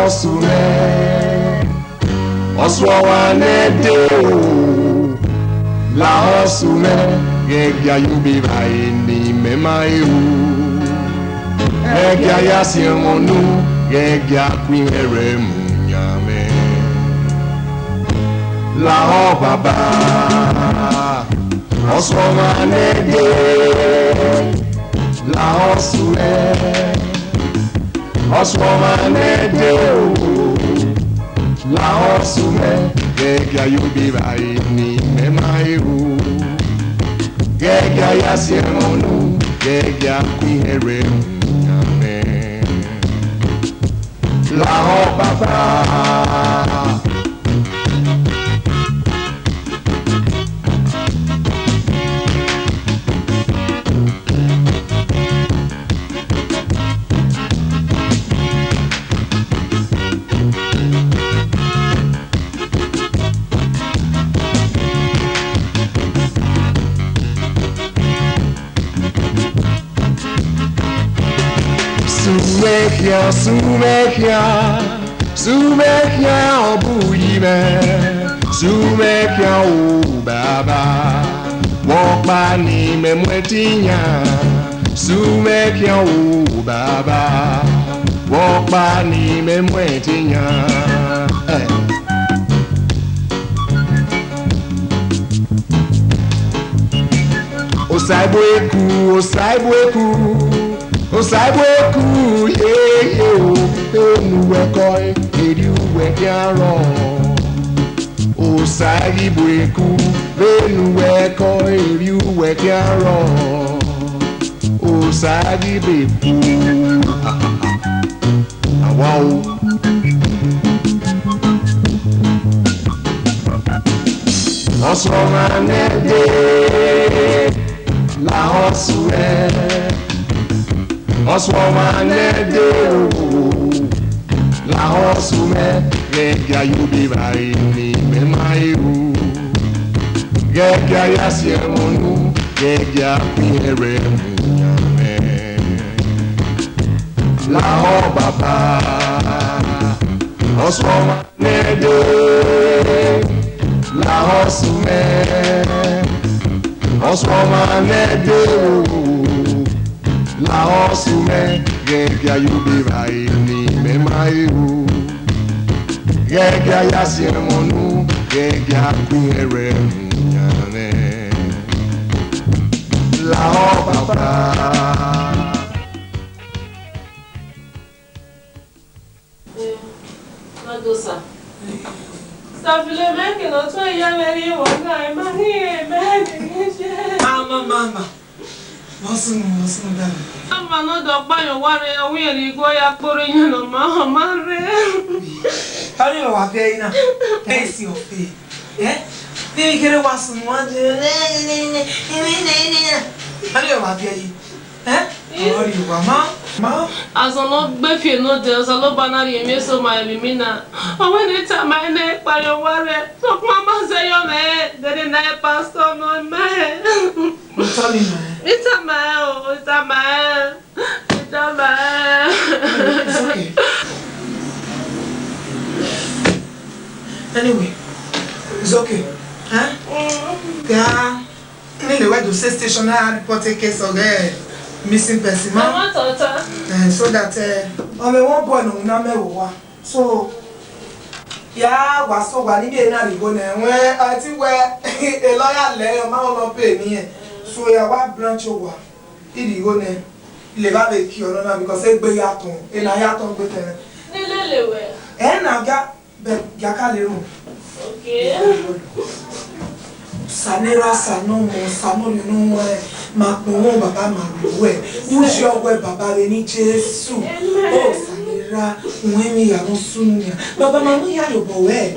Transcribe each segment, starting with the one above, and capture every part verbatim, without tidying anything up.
Ọsumẹ, ọsuọmwa nẹdẹ o, lahọ sumẹ, ghẹ gia ye obọ evbare ne imẹ ma he ru. Ghẹ gia ya siẹn mwẹ unu, ghẹ gia ku irẹn rre mu yan mwẹ. Lahọ baba, ọsuọmwa nẹdẹ, lahọ sumẹ. Ọsuọmwa nẹdẹ o, lahọ sumẹ, ghẹ gia ye obọ evbare ne imẹ ma he ru. Ghẹ gia ya siẹn mwẹ unu, ghẹ gia ku irẹn rre mu yan mwẹ. Lahọ baba. Sumẹ khian, sumẹ khian, sumẹ khian, ọ bu yi mwẹ. Sumẹ khian, o baba, vbe ọkpa ne imẹ mu ẹtin yan. Sumẹ khian, o baba, vbe ọkpa ne imẹ mu ẹtin yan. Eh. Osaigbueku, Osaigbueku, Osaigbueku, yeye o, enu uwẹ kọe, erriọ uwẹ khian rrọọ. Osaigbueku, vbene uwẹ kọe, erriọ uwẹ khian rrọọ. Osaigbueku. Awa o. Ọsuọmwa nẹdẹ, lahọ sumẹ. Ọsuọmwa nẹdẹ o, lahọ sumẹ. Ghẹ gia ye obọ evbare ne imẹ ma he ru. Ghẹ gia ya siẹn mwẹ unu, ghẹ gia ku irẹn rre mu yan mwẹ. Lahọ baba, ọsuọmwa nẹdẹ, lahọ sumẹ, ọsuọmwa nẹdẹ o, lahọ sumẹ, ghẹ gia ye obọ evbare ne imẹ ma he ru. Ghẹ gia ya siẹn mwẹ unu, ghẹ gia ku irẹn rre mu yan mwẹ. Lahọ baba. Nadosa. Safile mẹ ke nọ tọn iya mwẹ rrie vbe ọna, I ma rhie mẹ ne I ye. Ama, mama. Vbọ sunu, vbọ sunu, dada. Ama nọ dọ kpa yọ wa rre, ọ wẹ rhie igho ya kporhu iyan ne ọ ma, ọ ma rre. Ọnii wa viẹ ẹre na. Ẹ si ọfe. Eh? Vbene I kherhe wa sunu, wa de. Ọnii wa viẹ ẹre. Eh? Ọrọre wa ma, ma. Azọn ne ọ gbe fi eno dẹ, Osanobua na rhie emwi eso ma emwi mina. Ọ wẹ ne I tama ẹn ne I kpa ye owa rre, sokpan ma zẹ yọ mwẹ, de ne I na re pastor nọ ma rẹn. Otọ ni ma rẹn. I tama ẹn o, I tama ẹn, I tama ẹn. It's okay. Anyway, it's okay. Huh? Mm. Yeah. Ni lele wẹ do station na report case of, eh, missing person ma. Mama tota. Eh, so that, eh, ọ mwẹ one boy ne ọ na mẹ vbe owa. So, ya wa so wa ni bi na rhie igho nẹ. Wẹ, I think wẹ, a lawyer lẹ, ọ ma ọ nọ pay ni ẹ. So, ya wa branch owa. I rhie igho nẹ. I lele vbe ki ọ nọ na, because egbe ya tọn. E na ya tọn gbe tẹn. Ni lele wẹ. Eh, na ga. Bẹ, ya ka le ru. Okay. Sanera, Sanomọ, Sanorionuẹ, ma kpọnmwẹ baba ma ru ẹ. U ye ọghe baba vbe eni Jesu. Amen. O Sanera, u mwẹ emwi hia ne ọ sunu nian. Baba ma mu hia ye obọ ruẹ.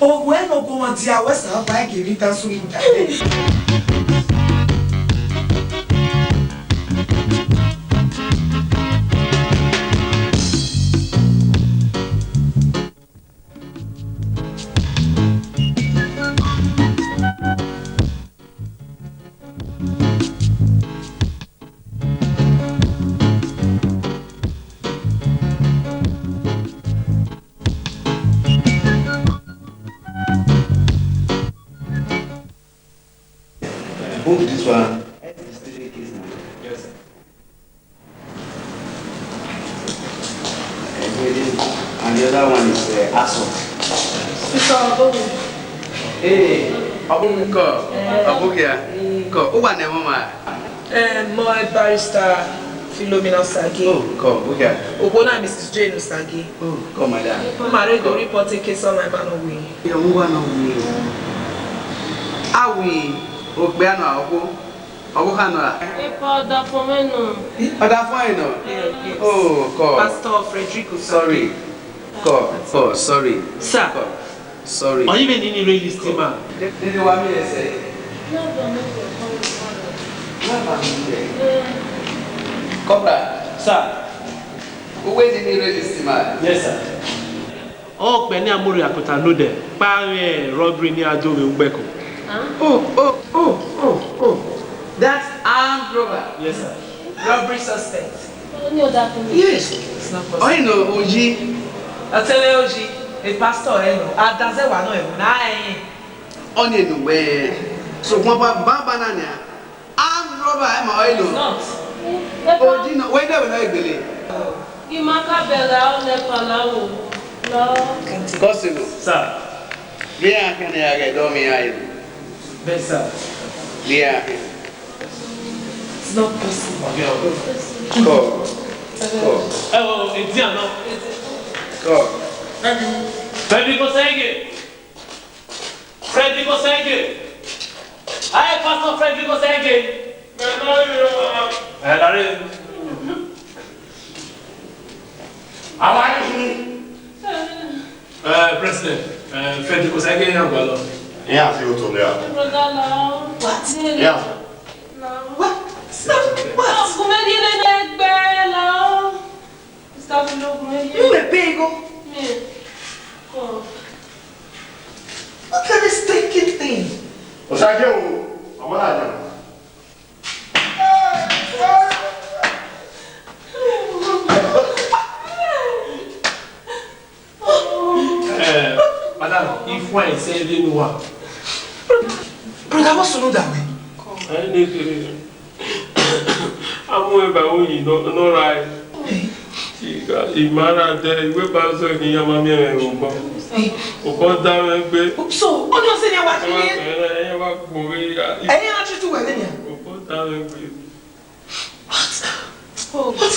Owẹ ne ọ gu ọmwa dia wẹ sa ba gie emwi dan sunu da. Let's distribute this now. Yes, sir. And the other one is uh, assault. Sister Obowo. Hey, Obowo, come. Obokia, come. Who are the mama? Eh, my barrister Philomena Sagi. Oh, come, Obokia. Obowo na Missus Jane Sagi. Oh, come, madam. Come, I read the report in case all my man away. Your woman away. Awi, Okpeano Awo. Ọvbokhan nọ ra? Epa ọdafọn mwẹ nọ. Ọdafọn ẹre nọ? Yeah, yes. Oh, God. Pastor Frederick Osage. Sorry. God, God, sorry. Sir. God, sorry. Ọ i vbe nene rre list ma? Dede wa miẹn ẹsẹ. Come back. Sir. Uwẹ nene rre list ma? Yes, sir. Ọ kpẹ ne a mu rhie akota nodẹ kpa mwẹ robbery ne a do vbe ugbẹko. Oh, oh, oh, oh, oh. That's armed robber. Yes, sir. Robbery suspect. Only other thing. Yes. It's not possible. Ọni nọ Oyi. Ọtẹn mwẹ Oyi, a pastor ẹre nọ. Adazẹ wa nọ ẹvbo na ẹyin. Ọni enu wẹ. So, wọn ba ba na nia. Armed robber, ẹ ma ọre lo. It's not. Oji nọ, wẹ dẹ wẹ nọ egbele. Ghi ma ka bẹghe a, ọ nẹ palawo. No. Constable. Sir. Vbe iran khian ne a ghẹ dọ miẹn iran ye? Best, sir. Vbe iran khian? It's not possible. Okay, okay. Call. Call. Ẹ wo, edian nọ. Call. Frederick Osage. Frederick Osage. Aye, Pastor Frederick Osage. Ẹ lare. Àwa yìí. Eh, President, eh, Frederick Osage yẹn wà lọ. Iran fi otọ lẹ a. Brother Lao. What? Yeah. Lao. What? What? Ọgumẹdie ne ẹgbẹ Lao. Mister Filo, ọgumẹdie. You were paying go. Me. Come. Look at this stinking thing. Osage o, ọmọ na jẹun. Eh, madam, if one is saying they know what. Brother, what's another way? Eh, they, they, they. Amọ ẹba oyin nọ ra. Ima ra dẹ, iwẹ ba zọ ghi ya ma miẹn mwẹ vbe obọ. Obọ da mwẹ gbe. So, ọni ọsẹ ni a wa fi ye? Ẹ wa gbo ghe ya. Ẹ ya tutu wẹ vbe nia? Obọ da mwẹ gbe. What? What?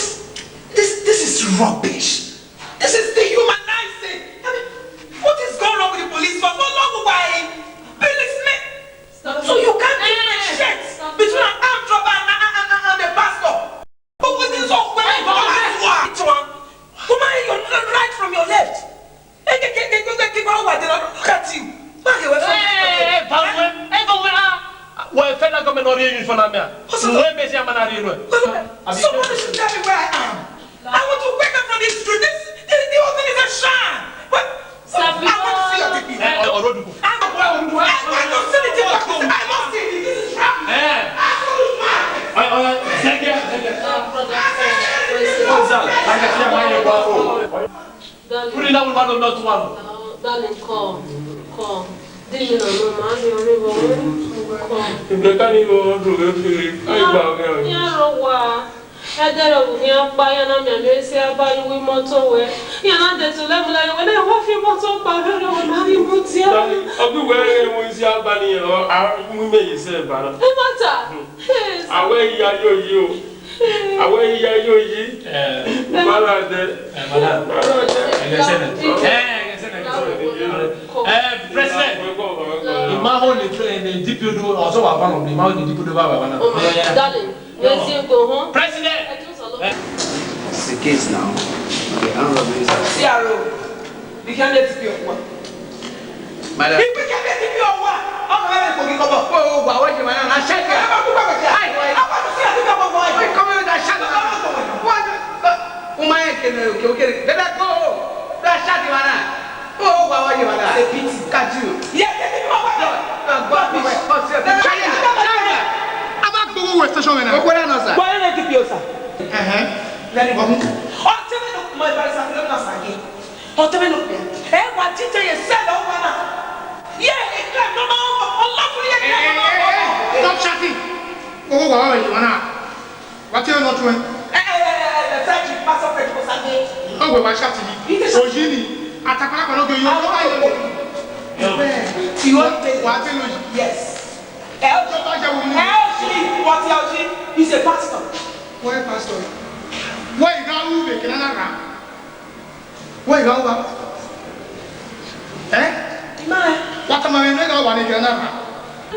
This, this is rubbish. This is dehumanizing. I mean, what is going on with the police force? Wọ́n lọ́wọ́ wa ẹ̀. Policemen. So you can't differentiate between an armed robber and, and, and, and, and a pastor. But what is up with you? Come on, you are. Come on, you right from your left. Hey, hey, hey, hey, hey, hey, hey, hey, look at you. Hey, hey, hey, hey, hey, hey, hey, ah. Well, federal government not really for now. What's up? Where is your man? Somebody should tell me where I am. I want to wake up from this street. This, this, the whole thing is a sham. What? I want to see your D P. Eh, ọ̀rọ̀ dùn. I want, I want to see the D P. I must see it. This is wrong. Eh. I want to see it. Ọ̀rọ̀, ọ̀rọ̀, zẹ́gẹ́, zẹ́gẹ́. What's that? I can see my neighbor. Darling. Put it down, man, not one. No, darling, come, come. Dimi na no ma, di oni bo, come. Ibreka ni bo do we feel. Ai ba we. Ya ro wa. Ẹdẹrẹ vbe khian kpa, iran na mianmian esi aba ye uwu imọto wẹ. Iran na de to level ẹre wẹ, na wa fi imọto kpa vbe ẹre wẹ, na ghi mudia. Ọ ghi wẹ ẹre wẹ esi aba ni, ọ, a mu ime ye se ba na. Ẹ ma ta. Yes. Awẹ iya yo yi o. Awẹ iya yo yi. Eh. Mara de. Eh, madam. Mara de. Ẹgẹsẹ nẹ. Eh, ẹgẹsẹ nẹ. Eh, President. Ima ho ni, eh, ni D P O do, ọsọ wa ba nọ, ima ho ni D P O do ba ba na. Oh, darling. Where's your go home? President! It's a case now. The armed robbery is out. C R O, the candidate to be a one. Madam. If we can get to be a one, I'm not going to go. Oh, oh, wow, what you want? I shut you. I want to see a big boy. Wait, come here, that shut up. What? Woman, can you, can you, can you, let that go. That shut you, man. Oh, wa wa ye wa na. It's a pity. Catch you. Yes, yes, yes, yes. No, no, go and be. Go and see. China, China. A ma gbowó wẹ station wẹ na. Gbogbo na nọ, sir. Why not keep your sir? Uh-huh. Very good. Ọtẹmẹ no, my brother, sir, no, sir, again. Ọtẹmẹ no. Ẹ wa titẹ ye sẹ lọ wa na. Yeah, he claim no, no, no, no, no, no, no, no. Hey, hey, hey, hey. Stop shouting. Owa ọre emwa na, wa tie nọ tuẹn. Ẹ, ẹ, ẹ, ẹ, ẹ, Frederick, Pastor Frederick Osagie. Ọ wẹ wa chat yi. Ike sa- Oyi ni, atakpakpa no ge yo. Awa ọba yo. Yo. Ẹ, Iwe Ikpele. Wa tie nọ yi. Yes. Ẹ, Oji. Ọba jẹ wo ni. Ẹ, Oji, what Oji? He's a pastor. Wẹ pastor. Wẹ igha ru vbe kena na ra. Wẹ igha ru wa. Ẹ? Ima ẹ. Wa tama mwẹ ne igha ru wa ne kena na ra.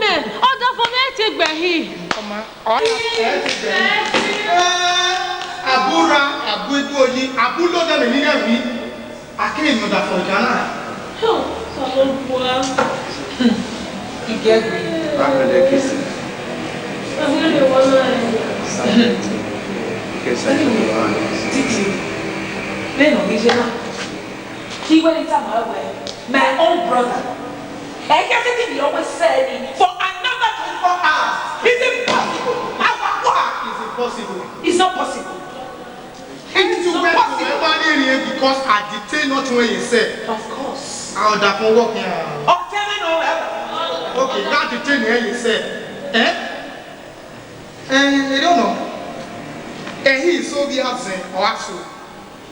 Mẹ, ọdafọn mwẹ te gbe hi. Ọma, ọ ya ẹ ti gbe. Ẹ, abu ra, abu edu oyi, abu lo de mẹ ni ghe mi. A keghi miẹn ọdafọn Ghana. Osanobua. Igẹgbe. Báwo lẹ kẹ sí? Ẹgbẹ́ lè wọ́n náà ẹ̀. Kẹ sá yìí wọ́n náà. Títí. Bẹ́ẹ̀ náà, mi ṣe náà. Kí wẹ́n ní tàbá wẹ̀, my own brother. Ẹ kẹ́ títí mi ọmọ sẹ́ẹ̀ni for another twenty-four hours. Is it possible? How, how? Is it possible? It's not possible. Into where you ever near here because I detain not where you say. Of course. How that can work here? Okay, no, no, no. Okay, that detain here you say. Eh? Eh, I don't know. Eh, he is so be absent or aso.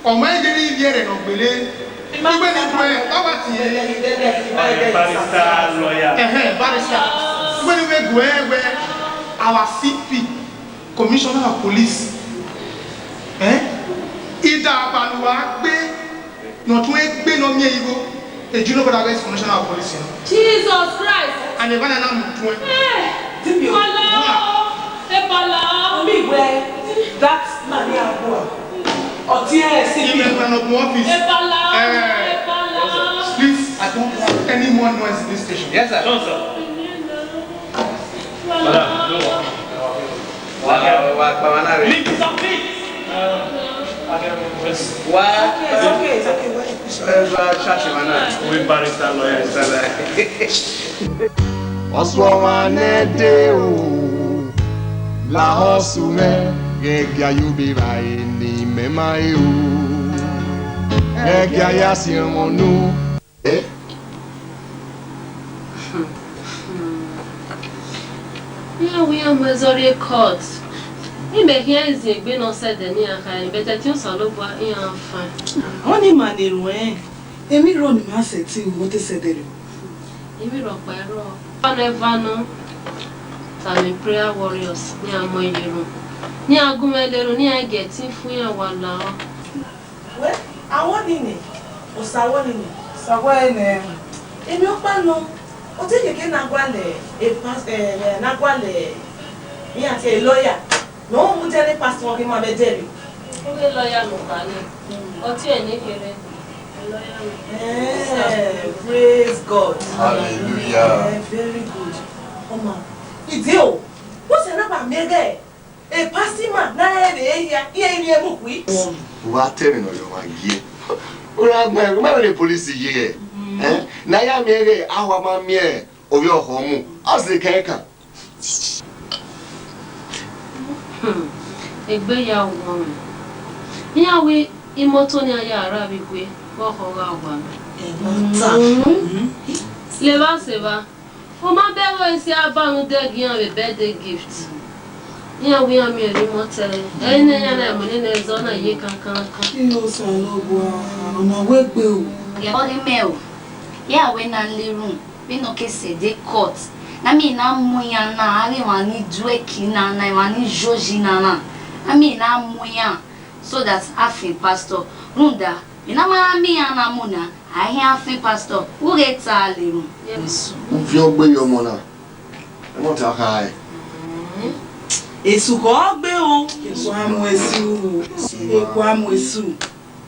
Ọmọ ẹgẹrẹ ivie rẹ nọ gbele. Igbe ni gue, ọ wa tie. Barrister, lawyer. Ẹhẹn, barrister. Igbe ni gue, gue, our C P. Commissioner of Police. Eh? Ida abanuwa gbe, nọ tun egbe nọ miẹn igho. Eju no bada ghe Commissioner of Police, you know. Jesus Christ! And the man na mu tun. Eh! Dibio. Bala! Wa. Eh, Bala! Omi wẹ, that man ya go. Ọtí ẹ sí. He may run up my office. Eh, Bala! Eh. Eh, Bala! Please, I don't want any more noise in this station. Yes, sir. No, sir. Bala! Bala, no. Wa, wa, wa, wa, wa, wa. Leave this of me. Wa. Okay, it's okay, it's okay. Why you push? Ẹ, wa chat him now. We barrister lawyer. Barrister lawyer. Ọsuọmwa nẹ de o, lahọ sunu mwẹ, ghẹ gia ye obọ evbare ne imẹ ma re o. Ghẹ gia ya siẹn ọmọ unu. Eh? Iran wẹ iran mu ẹzọ rrie court. Imẹ khian i zin egbe ne ọ sẹdẹ ne iran kha, but ẹtin Osanobua iran fan. Ọni ima ne erhuẹn, emwi rrọọ ne ima sẹtin ru, ọ te sẹdẹ rre. Emwi rhọkpa i rrọọ. Ọnii eva nọ, ta vbe prayer warriors, ne iran mu ẹre ye erhunmwu, ne iran gu mwẹ la erhunmwu, ne iran gie ẹtin fu iran wa la ọ. Wẹ, a wọ nini, osa wọ nini. Osa wẹ nẹ. Emwi ọkpa nọ, ọ te keke ne a gualọ, e pas-, eh, ne a gualọ, iran tie lawyer. Ne ọ mu dẹrẹ pastor ọghe ima vbe dẹrẹ. Ọ ghe lawyer ne ọ kha nẹ, ọ tie ẹre ne kherhe. Eh, praise God. Hallelujah. Eh, very good. Ọma, idio, what's another mega? E pastor man na rẹn vbe ehia, iran i rhie mu khui. Wa te emwi ne ọ yọ mwa gie. U ra gbẹn, u ma vbe ne police ye. Eh? Ne a ya miẹn ghe, a wa ma miẹn ovbi ọkhọ mu. A sẹ kẹkan. Hmm. Egbe ya wọ mwẹ. Iran wẹ imoto ne iran ya rra vbe igue, vbe ọkhọ gha wa mwẹ. Ẹmwata. Levba sẹ evba. U ma bẹghe ẹre si a ba rhunmwuda ẹgie iran vbe birthday gift. Iran wẹ iran miẹn vbe imọtẹ. Ẹre ne iran na mu nene ẹzọ na ye kankankan. Iye Osanobua, ọna wẹ egbe o. Ọ ghi mẹ o. Iran wẹ na la erhunmwu, vbene ọ ke sẹ de court. Ne a miẹn na mu iran na, avbe emwa ni duẹki na na, emwa ni joji na na. Ne a miẹn na mu iran so that a fin pastor. Rhunmwuda, vbene a ma na miẹn iran na mu na, a i khian fin pastor, u ghe ta lele. Yes. U fian gbe ye ọmọ na. Ẹmwata kha ẹe. Esu khọ gbe o. Eku a mu esu. Eku a mu esu.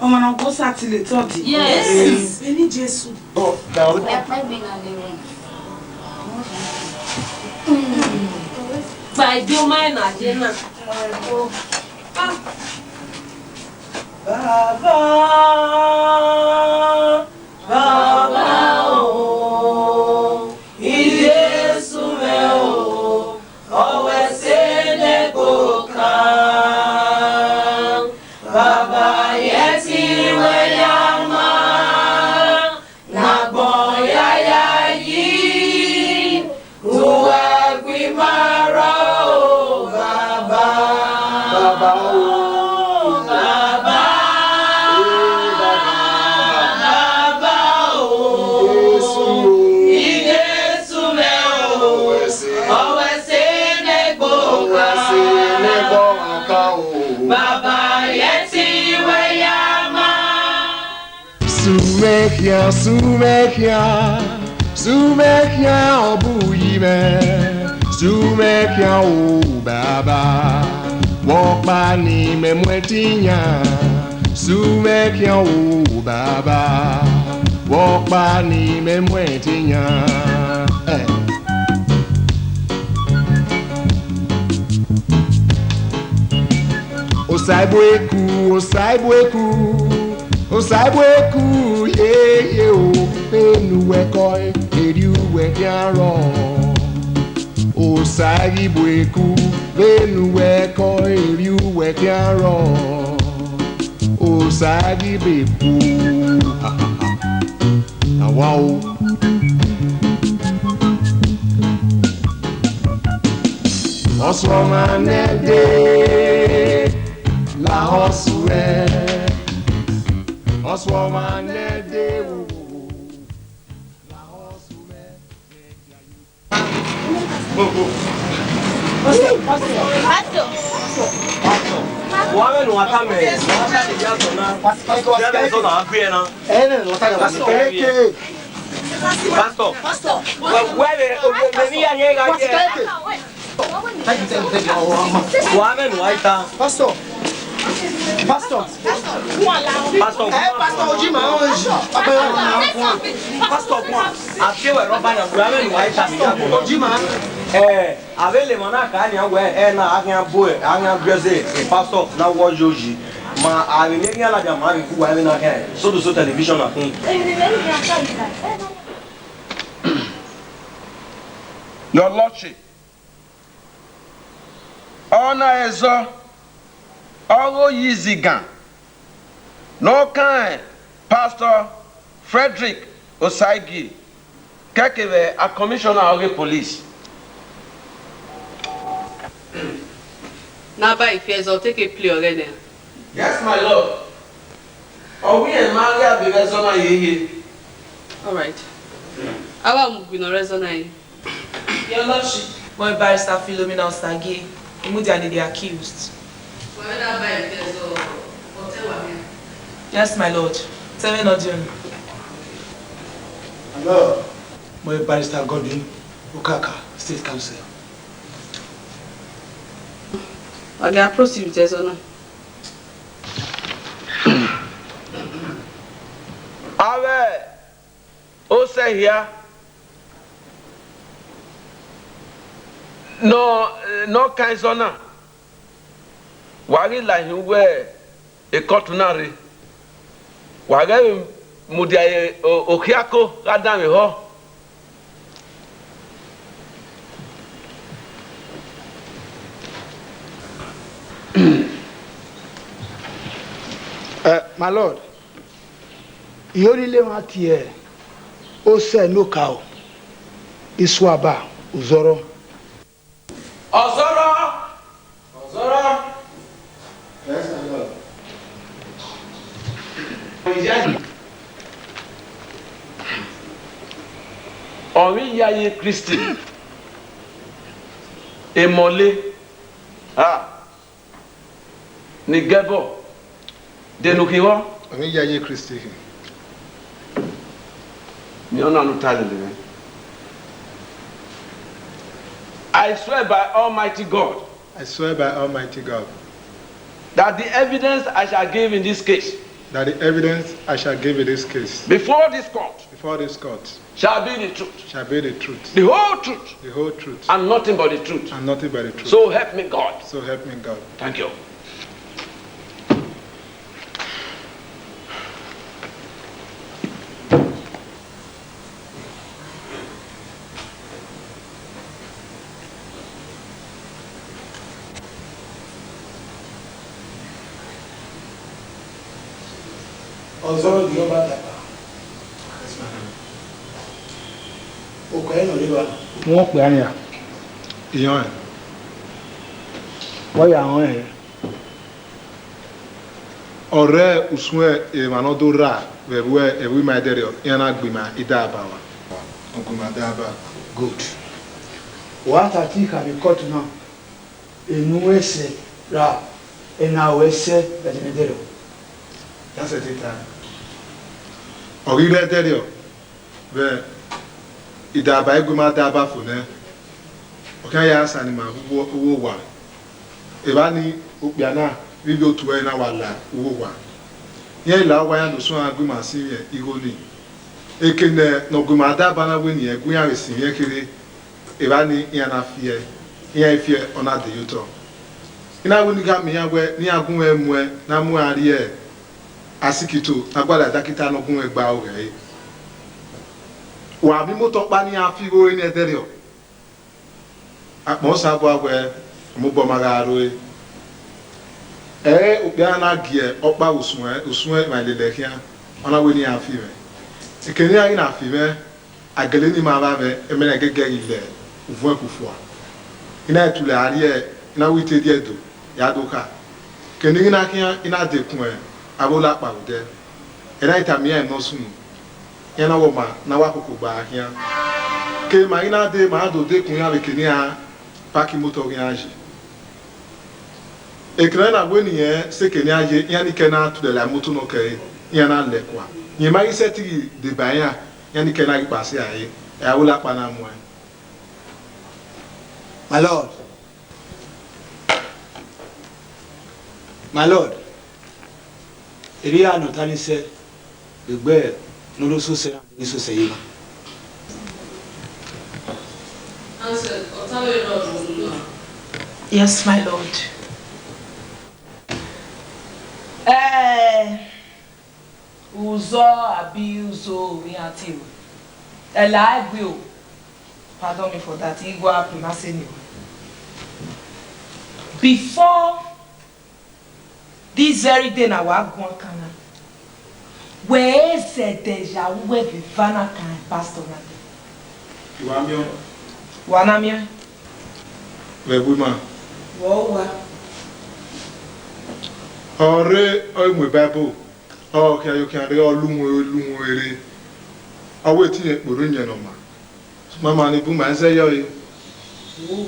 Ọmọ na gbo sa tile tọdi. Yes. Eni Jesu. Ẹkpẹ gbe na lele. Gba ide ọma na je na. Baba, Baba o, Jesu mwẹ o, ọ wẹ sẹ ne ẹgbe okan. Baba, ye ẹtin ruẹ ya ma, ne agbọn ya ya yi, uwa gui ma rrọọ o. Sumẹ khian, sumẹ khian, sumẹ khian, ọ bu yi mwẹ. Sumẹ khian, o Baba, vbe ọkpa ne imẹ mu ẹtin yan. Sumẹ khian, o Baba, vbe ọkpa ne imẹ mu ẹtin yan. Eh. Osaigbueku, Osaigbueku, Osaigbueku, yeye o, vbene uwẹ kọ, erriọ uwẹ khian rrọọ. Osaigbueku, vbene uwẹ kọ, erriọ uwẹ khian rrọọ. Osaigbueku, ha, ha, ha. Awa o. Ọsuọmwa ne ẹdẹ, lahọ sẹ uwẹ. Ọsuọmwa ne ẹdẹ, lahọ sẹ uwẹ. Pastor. Pastor. Wa vbe ne uwa tama ẹre, wa tama ẹre ya zọ na. Pastor. Ya vbe zọ na, a gbe ẹre na. Pastor. Pastor. Pastor. Wẹ, wẹ vbe, wẹ vbe ne iran ye gha ye. Wa vbe ne uwa ta. Pastor. Pastor. Pastor. Eh, Pastor Ojima, oh, Pastor. Pastor, come on. A tie wẹ rhọba na, wa vbe ne uwa ta. Ojima. Eh. A vbe le emwa na ka nian wẹẹ, ẹna a khian bu, a khian biẹ zẹ, e pastor na wọ yoyi. Ma a vbe ne erriọ ladian ma vbe gu uwa ẹmwẹ na khian, Sodoso television na khin. Your Lordship, ọna ẹzọ, ọ ghe oyi izigan ne ọ kan Pastor Frederick Osagie, kẹkevbe a commissioner ọghe police. Ne a ba ifi ẹzọ, ọ te ke play ọghẹe nẹ. Yes, my lord. Ọ wẹ irẹn ma gha vbe ẹzọ na ye ye. All right. A wa mu ugbẹn ne ọ re ẹzọ na ye. Your Lordship. Mọ Barrister Philomena Osagie, I mudia ne the accused. Wẹ vbe na ba ẹre zọ, ọ tẹ wa mẹ. Yes, my lord. Tẹ mwẹ ne ọ diọn. Hello. Mọ Barrister Godwin Okaka, State Counsel. Wa gha proceed with ẹzọ na. Avbe osẹ hia nọ, nọ kan ẹzọ na, wa ghi la hin uwu ekọtu na rre, wa ghẹ vbe mudia e o-, okhiako gha danmwehọ. Eh, my lord, I ho ni le emwa tie osẹ ne okaro, Isuaba, Uzọrọ. Ọzọrọ, Ọzọrọ. Yes, my lord. Ọmọ iyayi Kristi, emọle. Ha. Ne I gẹbọ, de ne u khin vbọ? Ọmọ iyayi Kristi khin. Miẹn ọna ne u ta lele mwẹ. I swear by Almighty God. I swear by Almighty God. That the evidence I shall give in this case. That the evidence I shall give in this case. Before this court. Before this court. Shall be the truth. Shall be the truth. The whole truth. The whole truth. And nothing but the truth. And nothing but the truth. So help me God. So help me God. Thank you. Ọzọrọ, the Ọba Dagba. Okọ ẹre nọ rre evba. Wọ́n pè á nìyà. Iyọn ẹn. Wọ́n yà wọ́n ẹ̀hẹ́. Ọ rre usun emwa ne ọ do rra vbe ẹvbo, ẹvbo ima ẹdẹrriọ, iran na gbe ima idaba ua. Ọ gbe ima idaba. Good. Wa ta te I khama ikọt na, enu ẹsẹ ra, ena ru ẹsẹ vbe ẹdẹnẹdẹrriọ. That's a data. Ọ ghi rre ẹdẹrriọ vbe idaba eguema daba fo nẹ, ọ khian ya sẹ ne ima vbe uwu owa. Evba ni, okpia na vbe ivbi otu ẹre na wa la uwu owa. Iran la owa iran do suẹn gu ima sinmwi igho nii. Eke ne ọguẹma daba na wẹ ne irẹn gu iran vbe sinmwi kherhe, evba ni iran na fiẹ, iran i fiẹ ọ na de ye otọ. I na wẹ ne I gha miẹn iran wẹ ne iran gu mwẹ muẹn ne a mu iran rrie asikito ne a gualọ adakita ne ọ gu mwẹ gba aro ghẹ re. Wa miẹn imoto ọkpa ne iran fi igho re ne ẹdẹrriọ. Akpọn Osanobua wẹ, ọ mobọ ma gha ro ẹre. Ẹ i re okpia na gie ọkpa vbe usun, usun emwa lele khian, ọ na wẹ ne iran fi mwẹ. Eke ne iran ghi na fi mwẹ, a gele ne ima vba mwẹ, ẹmwẹ na gẹgẹ ghi lẹ uvun ẹkufua. I na tulẹ a rrie, I na wẹ I te rhie Ẹdo ya do kha. Eke ne I ghi na khian, I na dekun avbe olakpa vbe odẹ. Ẹ na tama iran ne ọ sunu, iran na wẹ ọma ne a wa koko gba khian. Ke ima ghi na dee, ma do dekun iran vbe eke ne iran paki imoto ghe iran yi. Eke ne a na wẹ ne irẹn sẹ eke ne iran ye, iran ni kẹ na tulẹ la imoto nọ kẹre, iran na lẹ kua. Rẹn ma ghi sẹtin ghi deba iran, iran ni kẹ na ghi kpa sẹ ẹre, ẹ i re avbe olakpa na muẹn. My lord. My lord, erriọ iran ne ọ ta ni sẹ, egbe ne ọ do sosẹ na, do sosẹ ye na. Answer, ọ ta vbe rrọọ vbe unu na. Yes, my lord. Eh, Uzọ abi Uzo iran tie o. Ẹla egbe o. Pardon me for that. Igua pronounce ni o. Before this very day na wa guan kan na. Wẹ zẹdẹ ya uwẹ vbe eva na kan pastor na. Wa miẹn. Wa na miẹn. Vbe ẹvbo ima. Vbe uwa. Ọ rre, ọ mu Bible, ọ khian yo khian rre, ọ lu uhunmwu, lu uhunmwu rre. Ọ wẹ te irẹn kporhu iyẹn ne ọ ma. Sokpan ma ni bun ma zẹ yọ re. Oh,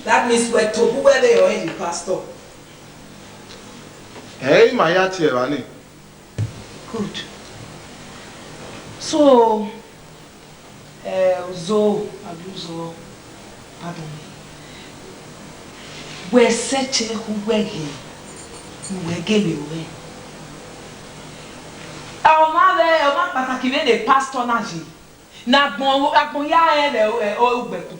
that means wẹ tobọ uwẹ vbe rẹn ọnrẹn ye pastor. Ẹ i ma ya tie evba ni. Good. So, eh, Uzo, abi Uzo, pardon me. Wẹ sẹtin khu wẹ ghe ne uwẹ gele ruẹ. Ọmwa vbe, ọmwa kpataki vbe ne pastor na ye. Ne agbọn, agbọn ya rẹn vbe ugbẹkun.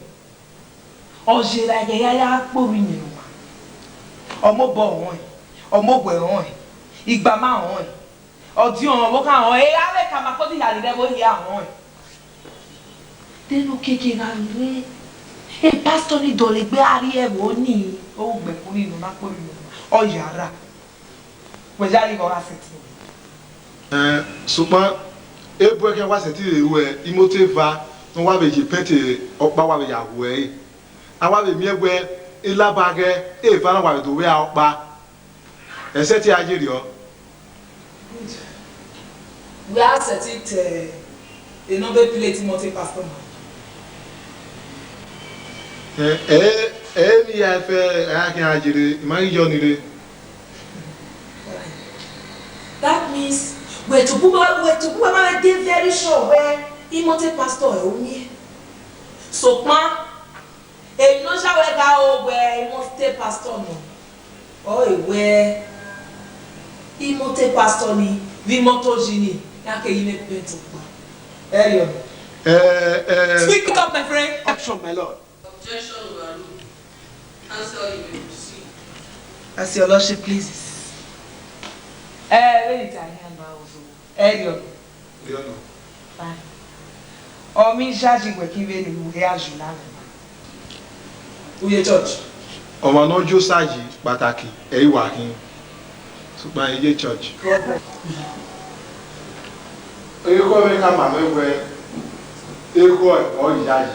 Ọ ye ra ẹghẹ ya ya kporhu iyẹn ne ọ ma. Ọ mobọ rẹn, ọ mobọ rẹn, igbama rẹn, ọdiọn rẹn, ọvbokhan rẹn, erha vbe tama kọdọ hia rre ẹvbo hia rẹn. Then okiekie gha rre, e pastor ni dọlegbe a rrie ẹvbo ni, ugbẹkun ni ne ọ na kporhu iyẹn ne ọ ma, ọ ya rra. Wẹ ya rhie ighe ọ gha sẹtin. Ẹn, sokpan, ebu ẹkhian wa sẹtin rre ruẹ, imoto eva ne ọ wa vbe ye pẹnti ọkpa wa vbe ya hu ẹre. A wa vbe miẹn wẹ, elaba ghẹ, eva na wa vbe do vbe a ọkpa. Ẹ sẹtin a ye rriọ. Good. Wẹ a sẹtin te enọ vbe plate imoto pastor ma. Ẹ, ẹ, ẹ, emwi hia fẹ, a khian ye rre, I ma ghi yọ ni rre. That means, wẹ tobọ uwẹ, wẹ tobọ uwẹ ma vbe de very sure wẹ imoto pastor ẹ u miẹn. Sokpan, emwi ne ọ ya wẹ gha ro wẹ imoto pastor nọ, ọ re wẹ imoto pastor ni vbe imoto yi ni, ya keghi vbe pẹnti ọkpa. Ẹriọ. Eh, eh. Speak up, my friend. Action, my lord. Objection overruled. Counsel, you may proceed. As your lordship pleases. Eh, vbene I ta khian ba Uzo. Ẹriọ. Ẹriọ nọ. Fine. Ọ miẹn iyayi wẹ khin vbene u ghi a ju na mwẹ na. U ye church? Ọmwa ne ọ ye osa yi kpataki, ẹ i wa khin. Sokpan I ye church. Ekhọe mwẹ khama mwẹ wẹ, ekhọe ọ iyayi.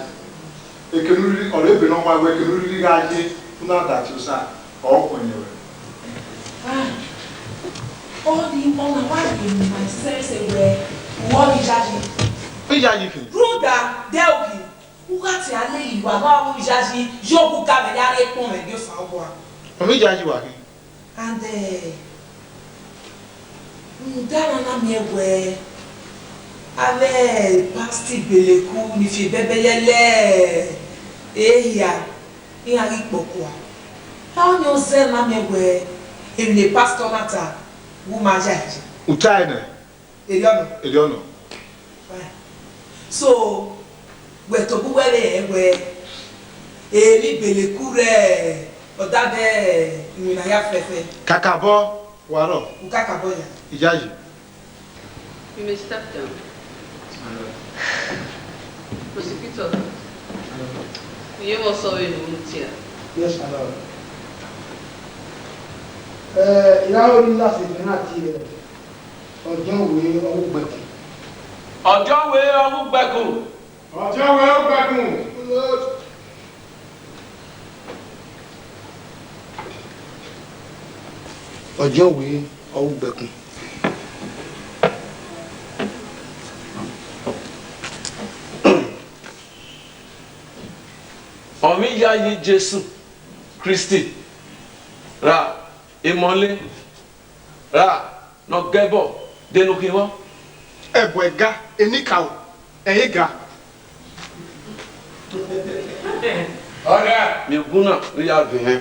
Ekene urhirhi, ọ rre ebe ne ọ wa wẹ ekene urhirhi gha ye, u na da tie osa, ọ khuẹnnẹ ruẹ. Ah, ọ ni, ọ na wa rhie mu ma sense wẹ, u ọ ni iyayi. Iyayi khin? Rhunmwuda, dẹ okhin, u gha tie a lele uwa gha ru iyayi, ye okhuka mwẹ ya rhie kpọnmwẹ gie Osanobua. Ọ mwẹ iyayi wa khin? And, eh, rhunmwuda na na miẹn wẹ, Avbe pastọ Beleku ni fi bẹbẹ yẹlẹ ehia, iran ghi kpọkua. Ọni ọ zẹ ma miẹn wẹẹ emwi ne pastọ na ta, u ma ya ẹre. U tae nẹ? Erriọ nọ. Erriọ nọ. Fine. So, wẹ tobọ uwẹ vbe rẹn wẹẹ, emwi Beleku rre ọdadẹ iwinna hia fẹfẹ. Kakabọ, wa rrọọ. U kakabọ ya. Iyayi. You may step down. Prosecutor, iye vbe ọ sẹ ọvbehe ne u tie? Yes, my lord. Eh, I ra ru ne I last week na tie, Ọdiọnwẹ Ọghugbẹkun. Ọdiọnwẹ Ọghugbẹkun. Ọdiọnwẹ Ọghugbẹkun. Ọdiọnwẹ Ọghugbẹkun. Ọ mwẹ iyayi Jesu Kristi ra emọlẹ ra ne ọ ga ẹbọ de ne u khin vbọ? Ẹbọ ẹga, enikaro, ẹ i re ga. Ọda, miẹn ogun na ne u ya vẹ hẹn.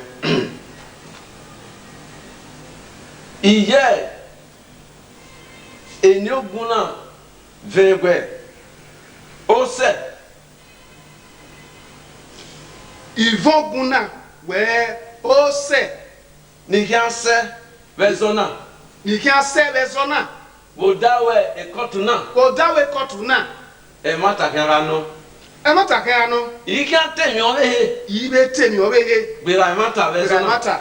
Iye eni ogun na vẹ wẹ, osẹ. Ivọn ogun na wẹ, osẹ. Ne I khian sẹ vbe ẹzọ na. Ne I khian sẹ vbe ẹzọ na. Vbe odaro ekọtu na. Vbe odaro ekọtu na. Ẹmwata khian gha nọ. Ẹmwata khian gha nọ. I khian te emwi ọvbehe. I vbe te emwi ọvbehe. Gberra ẹmwata vbe ẹzọ na. Gberra ẹmwata.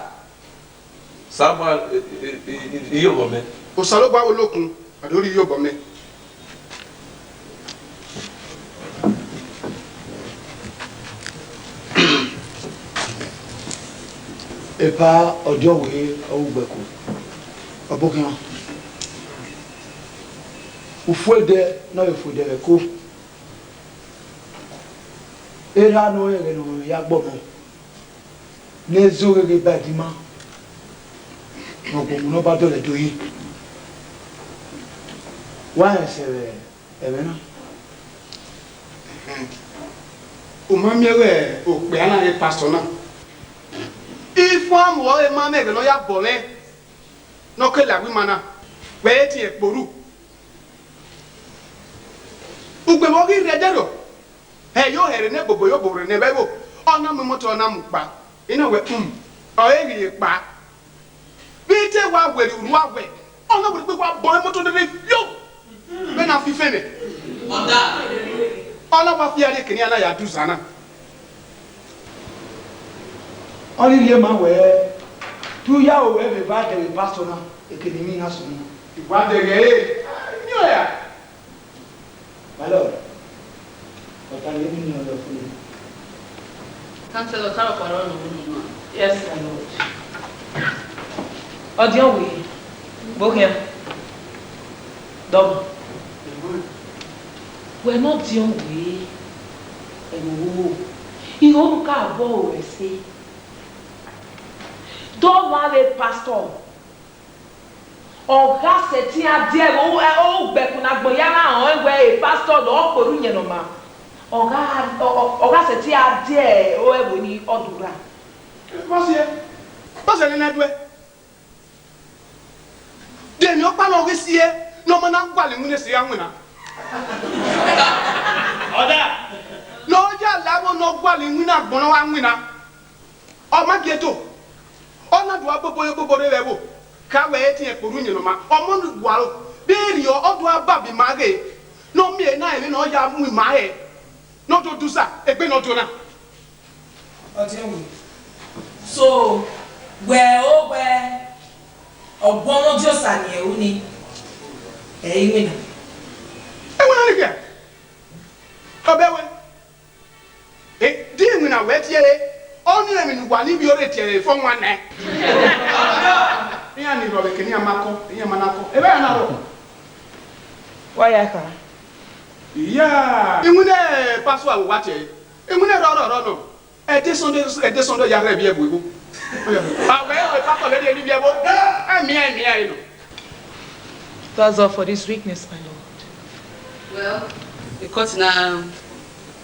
Osanobua, e, e, e, e, iyobọ mẹ. Osanobua wo lokun, a do rhie iyobọ mẹ. Epa Ọdiọnwẹ Ọghugbẹkun, ọbokhian, ufuẹdẹ ne ọ vbe fuẹdẹ vbe ẹko, erha ne ọ rẹn ẹghẹ ne ọ ya gbe ọmọ, ne e zẹ ogheghe ba ẹdẹ ima, ne ọ gu ọmọ ne ọ ba dọlọ ẹdẹ oyi. Wa rẹn sẹ vbe ẹmwẹ na. U ma miẹn wẹ okpia na ghe pastọ na? Ifuanmu ọre ma mwẹ ẹghẹ ne ọ ya bọ mwẹ, ne ọ ke la ẹwu ima na, wẹ i re etiẹn kporu. Ugbẹn vbe ọ ghi rre ẹdẹrriọ, ẹ i yo hẹrhe ne bobo yo bo rre ne ẹvbo ẹvbo, ọ na mu imọto, ọ na mu kpa, I na wẹ, um, ọ re ghi ye kpa. Vbe I te wa werriẹ urhu a wẹ, ọ na werriẹ egbe wa bọ imọto dede fio, vbe na fi fẹnẹ. Ọ na wa fi aro ekene iran na ya du zan na. Ọ ni rhie ma wẹẹ, te u ya ro wẹẹ vbe evba dẹghe pastọ na, ekene emwi na sunu. I wa dẹghe ẹre, I miẹn ọre a? My lord, ọta ne emwi ne ọ yọ funu. Chancellor, ọta rhọkpa rrọọ ne u ru nọ. Yes, my lord. Ọdiọnwẹ, gbe okhian. Dọmọ. Wẹ ne Ọdiọnwẹ, ẹvbo vbo, I ho ne u ka vbọ ru ẹse. Dọmọ avbe pastọ. Ọ gha sẹtin a die ẹvbo, ẹ, Ọghugbẹkun ne agbọn ya na rẹn wẹẹ e pastọ lọ, ọ kpe orhu iyẹn ne ọ ma. Ọ gha, ọ, ọ, ọ gha sẹtin a die ẹvbo ni ọ do rra. Vbọsiẹ, vbọsiẹ ne I na duẹ? De emwi ọkpa ne ọ ghi si ẹe ne ọ ma na gualọ iwinna ese gha winna? Ọda, ne ọ ya la ẹvbo ne ọ gualọ iwinna agbọn ne ọ gha winna. Ọ ma gie do, ọ na do a bobo ye obobo rre vbe ẹvbo, ka wẹ etiẹn kpe orhu iyẹn ne ọ ma, ọmọ ni guaro, vbe erriọ ọ do a baba ima ghe, ne ọ miẹn na emwi ne ọ ya mu ima hẹ, ne ọ do dusa egbe ne ọ do na. Ọdiọnwẹ. So, wẹ o wẹ ọguọmọ Odiosa ni ẹ ru ni, ẹ i winna. Ẹ winna ni khian. Ọ bẹ wẹ. E, de iwinna wẹ tie re, ọ ni emwi ne uwa ni vbiorre tie ẹre fo wan nẹ. Iran ni rhọvbe ke ne iran ma kọ, iran ma na kọ. Evba iran na rrọọ. Wa ya kha. Iya, iwinna pastor aro wa tie ẹre. Iwinna rrọọ rrọọ rrọọ nọ. Ẹdẹ Sunday, ẹdẹ Sunday ya rhẹ vbiẹ bu igho. A wẹ ẹvbo pastor vbe rhie vbiẹ igho. Ẹ miẹn, ẹ miẹn ẹre nọ. That's all for this weakness, my lord. Wẹ The court now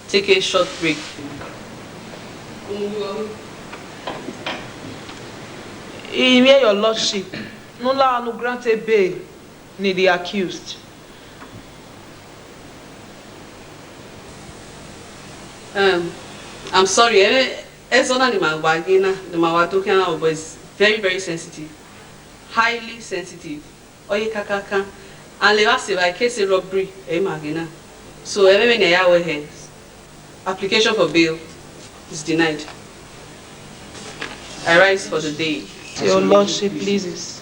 take a short break. I hear your lordship, no la no grant a bail ni the accused. Um, I'm sorry, eh, ẹzọ na ni ma wa ghe na, ni ma wa do khian na, but it's very, very sensitive, highly sensitive. Ọ ye kakaka, and levba sẹ evba case robbery, ẹ i ma ghe na. So, ẹmwẹ vbene a ya wẹ hẹ, application for bail is denied. I rise for the day. Your lordship pleases.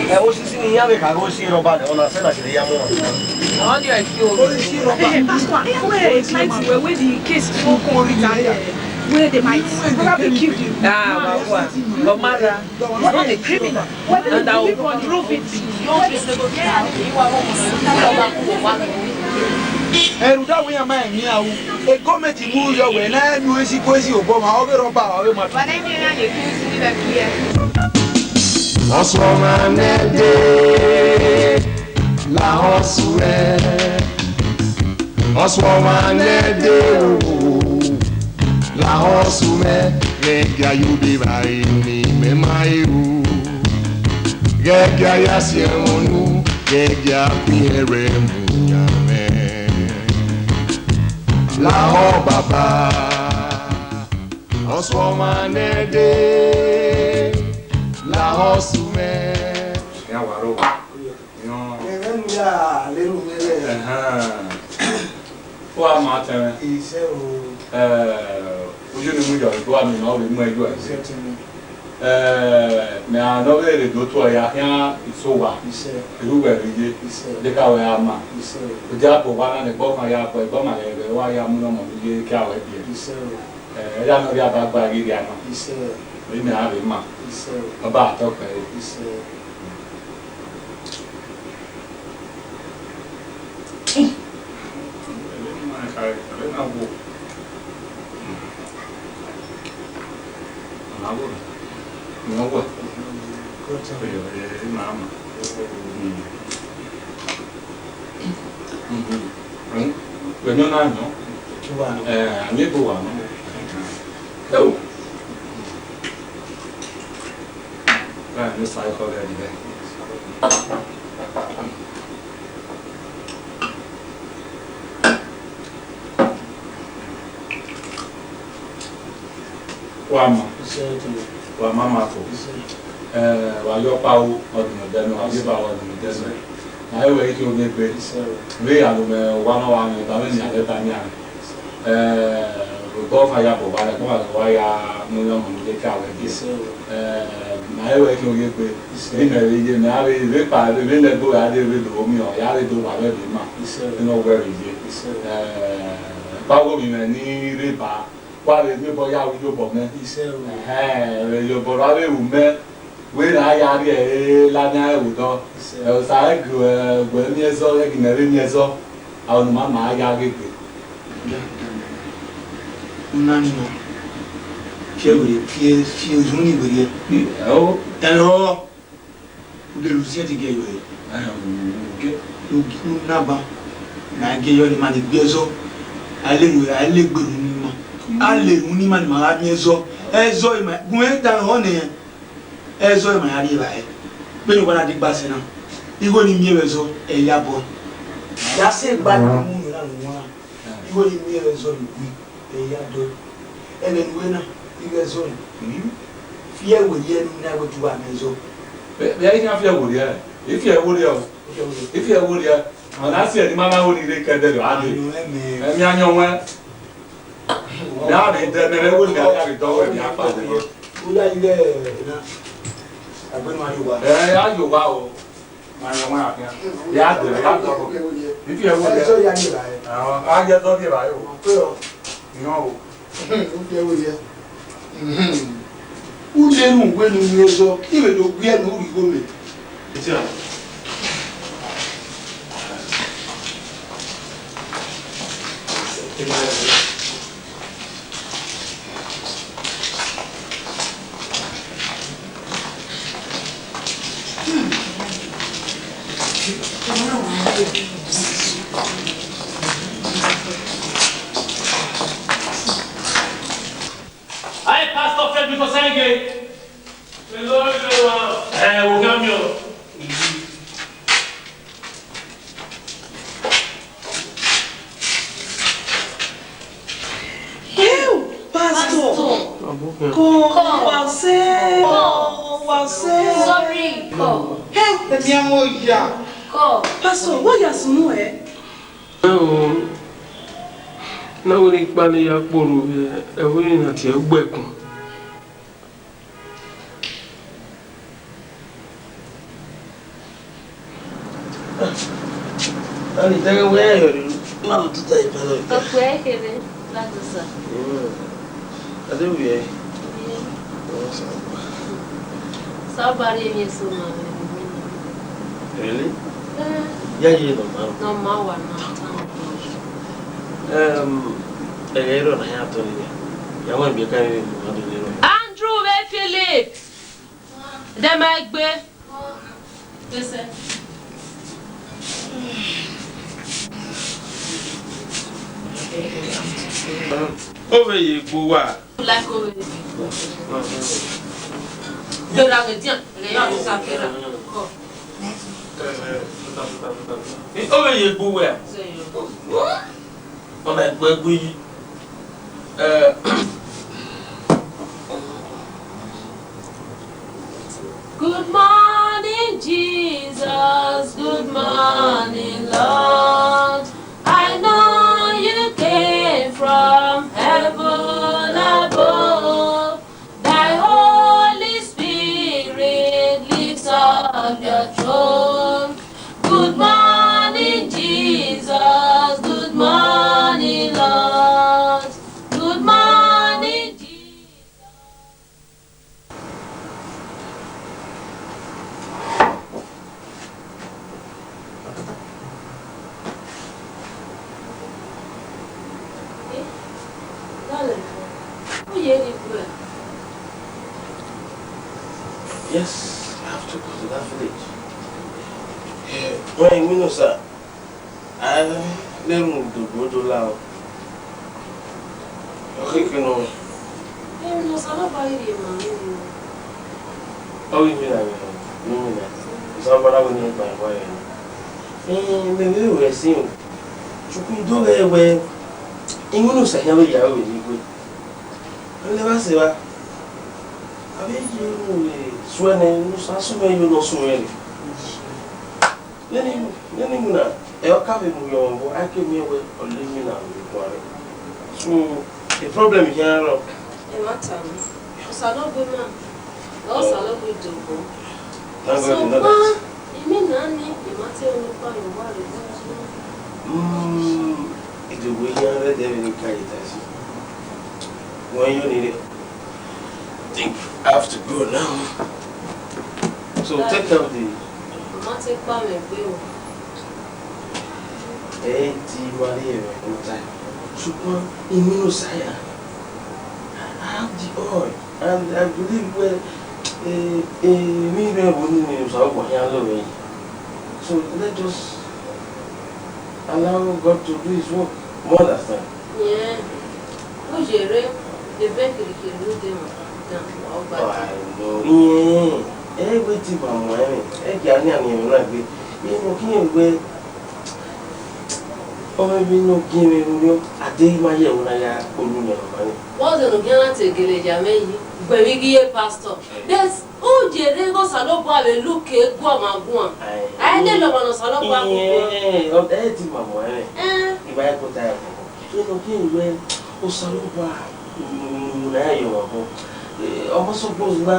Ẹ, osisi ne iran vbe kha ghe osi rọba nẹ, ọna sẹ na sirri ya mu ọmwa. Pastor, where is mighty? Where, where the case for Corey? Where the mighty? Probably killed him. Ah, my boy. But mother, he's not a criminal. And I will prove it beyond reasonable doubt. Ẹrhu da wẹ iran ma emwi iran ru, e gọọmẹnti mu yọ wẹ ne a miẹn esi ku esi obọ ọmwa, ọ vbe rhọba, ọ vbe ma. Ọsuọmwa nẹdẹ, lahọ sẹ uwẹ. Ọsuọmwa nẹdẹ o, lahọ sẹ uwẹ. Ghẹ gia ye odẹ evbare ne imẹ ma he ru. Ghẹ gia ya si ẹmwẹ unu, ghẹ gia kpẹn rẹ mu yan mwẹ. Lahọ baba, ọsuọmwa nẹdẹ, lahọ sẹ uwẹ. Iran wa rre owa. Iran. Ẹghẹ ne u ya lele umẹ rẹ. Ẹhẹn. Ọ gha ma tẹmwẹ. Isẹ o. Ẹ, uju ni mu yọ, ẹgbẹe ọgua miẹn ọ vbe mu ẹyọ ẹse. Isẹ tẹmwẹ. Ẹ, mẹ a nọ vbe rre do tuẹ ya khian iso owa. Isẹ. Erha uwẹ vbe ye. Isẹ. De ka wẹ a ma. Isẹ. Odia bọ owa na ne ẹgbẹe ọkhan ya bọ, ẹgbẹe ọma rẹ vbe wa ya mu ne ọmọ ne u ye, ke a wẹ biẹ. Isẹ o. Ẹ, ẹre a nọ rhie aba gba ghi rhie ama. Isẹ. Vbe mẹ a vbe ma. Isẹ. Ọ ba tọ kpẹre. Isẹ. Wẹ nọ na yọn. Ẹ, a miẹn ebo wa nọ. Ẹo. Right, Mister Ikọgẹdẹ. Wa ma. Wa ma ma ko. Ẹ, wa yọ ọkpa ru, ọ dinmwẹ odẹ nẹ, wa yọ eba ru, ọ dinmwẹ odẹ nẹ. Na he wẹ i khian ovbi egbe. Vbe iyalo mwẹ owa nọ wa mwẹ, eba mwẹ nian, eba nian. Ẹ, obọ ọkhan ya bọ owa, ẹkpọ ọkhan wa ya mu yan ọmọ ne u ye ke a wẹ biẹ. Ẹ, na he wẹ i khian ovbi egbe. Vbe imẹ vbe ye, mẹ a vbe rre kpa, vbe lẹgbe ya dee vbe do miẹn, ọ ya vbe do wa vbe vbe ma. Vbene ọ wẹ vbe ye. Ẹ, ba gho vbe mwẹ ni rre ba. Wa vbe miẹn obọ ya ru iyobọ mwẹ. Isẹ o. Ẹhẹn, iyobọ ra vbe ru mẹ, wẹ ra ya rrie ẹre ladian ẹvbo odọ. Isẹ. Ẹ, Osa ghẹ gu, ẹ, gu ẹmwẹ ẹzọ, ghẹ ginmẹ vbe miẹn ẹzọ, aro ne u ma ma ya ghe gbe. Una ni nọ, fiẹ werriẹ, fiẹ, fiẹ ozun ni werriẹ. Ẹ o. Ẹrọ. U de lu siẹn te gie yọ ẹre. Ẹhẹn, u gie. U gie, u na ban. Na gie yọ ne ima ni gbe ẹzọ. A le ru, a le gbe ru ne ima. A le ru ne ima ne ima gha miẹn ẹzọ. Ẹzọ ima, gun ẹn da họ nẹ, ẹzọ ima ya rrie evbare. Vbene uwa na degba sẹ na, igho ni miẹn vbe ẹzọ, ẹ ya bọ. Ya sẹ gba ne u mu yọ na ne u wan na. Igho ni miẹn vbe ẹzọ ni gui. Eya do. Ẹmwẹ ne u wẹ na, ighẹ zẹ ọnrẹn. Fiẹ werriẹ ne u na wẹ te u gha miẹn zọ. Vbe, vbe a i khian fiẹ werriẹ? I fiẹ werriẹ o. I fiẹ werriẹ. Ọ na si ẹre ne ima na ho ni rre ke ẹdẹrriọ, a dee. Ayọn ẹmwẹ. Ẹmwẹ ayọn wẹn. Mẹ a vbe dẹ, mẹ vbe wẹ ne a ya vbe dọghe ẹmwẹ akpa nẹ. U ya ighẹ na. Agbenu a ye owa. Ẹ, a ye owa o. Ma yọ wan afian. Ya dẹ, ya dọ. Ifi ẹwo yẹ. Ẹzọ ya ni ra ẹ. Àwọn, a yẹ dọ di ra yo. Ọkọ. Ìran o. Ifi ẹwo yẹ. U lenu wẹ ne u yin ẹzọ, I vbe do gu ẹe ne u rhie igho mẹ. Etian. Aye, Pastor Fred, before sẹ́yìn gé. Hello, hello. Ẹ, wò kí á mi o. Ew, Pastor. Pastor. Come, come. Wa sẹ. Come. Wa sẹ. Sorry. Come. Ew, ẹmwẹ ọmọ ya. Come. Pastor, wẹ ya sunu ẹ? Ẹ o, na wẹ ne I kpale ya kpolo vbe ẹvbo ne a tie Ugbẹkun. Ani tẹghe wẹ ẹ yọ riro, ma lo tuta ipa lọ. Ọkpẹ kere, Lagosa. Mm. Ade wiẹ. Wiẹ. Ọ, sa. Sa ba ri emwi eso ma vbe. Really? Eh. Ya ye nọ ma. Nọ ma wa na, thank God. Um, ẹghẹ rọ na ya tọ ni ya. Ya wa bi ka ni mo ma do le ro. Andrew vbe Philip. Dẹ ma egbe. Ese. Ovbe ye egbe uwa. Like ovbe ye egbe. Bera ghe dian, ghe ya sa kera. Ko. Ovbe ye egbe uwa. Ọna egbe egbe yi. Eh. Good morning, Jesus. Good morning, Lord. I know you came from heaven above. Thy Holy Spirit lifts up your throne. Good morning, Jesus. Good morning, Lord. Good morning, Jesus. Yes, I have to go to that village. Eh, well, you know, sir, I never moved to Bodola. Okay, you know. Emwi ne Osanobua ghi rhie ma vbe ro. Ọ ghi mina vbe ro, ne u mina. Osanobua na wẹ ne I kpa ẹre wa rẹn. Eh, mẹ vbe ru ẹse o. Sokpan I do ghee wẹ, iwinna Osa khian vbe ya aro vbe enigue. Ọ lẹ vba sẹ evba. A vbe ye unu vbe suẹn nẹ, ne Osa sunu ẹre yo ne ọ sunu ẹre. Nene, nene iwinna, ẹ, ọ ka vbe mu ye ọmwa obọ, a ke miẹn wẹ ọ la iwinna vbe guan rre. So, the problem here rọ. Ẹmwata mwẹ, Osanobua ima, Osanobua Idobo. Thank God you know that. Sokpan, imina nii, I ma te ru ọkpa ye uwa rre. Mm, Idobo iran rre ẹdẹ vbene I ka ye taxi. Wẹ yo ni rre. Think I have to go now. So take care of the. Ma te kpa mwẹ egbe o. Ẹ ti ma rhie ẹmwẹ ne ọ tae. Sokpan, I miẹn Osa ya. I have the oil, and I believe wẹ, eh, eh, emwi rẹ ẹvbo nii ne Osanobua khian lọ vbe yi. So let us allow God to do his work. You understand? Yeah. U ye rre, ebe kirikiri ne u de mwẹ dan, wa gba. Wa nọ. Irẹn, ẹ i wẹ te ima mu ẹmwẹ, ẹ gia nian ne ẹmwẹ na gbe. Irẹn ne ọ khiẹn wẹ, ọ mwẹ emwi ne ọ gie mwẹ ru nọ, a deghẹ ima ye ẹvbo na ya kpolo iyẹn ọmwa ni. Vbọzẹ ne u khian na te gele ya mwẹ yi, gbẹn vbe ighi ye pastor. But u ye rre ighẹ Osanobua vbe luke guan ma guan. Aye. A i lele ọmwa ne Osanobua gu guan. Irẹn, ọ, ẹ i te ima mu ẹmwẹ. Ẹn. I ma i kota ẹre. Irẹn ne ọ khiẹn wẹ Osanobua, mm, na ya ye ọmwa obọ. Eh, ọ ma suppose na,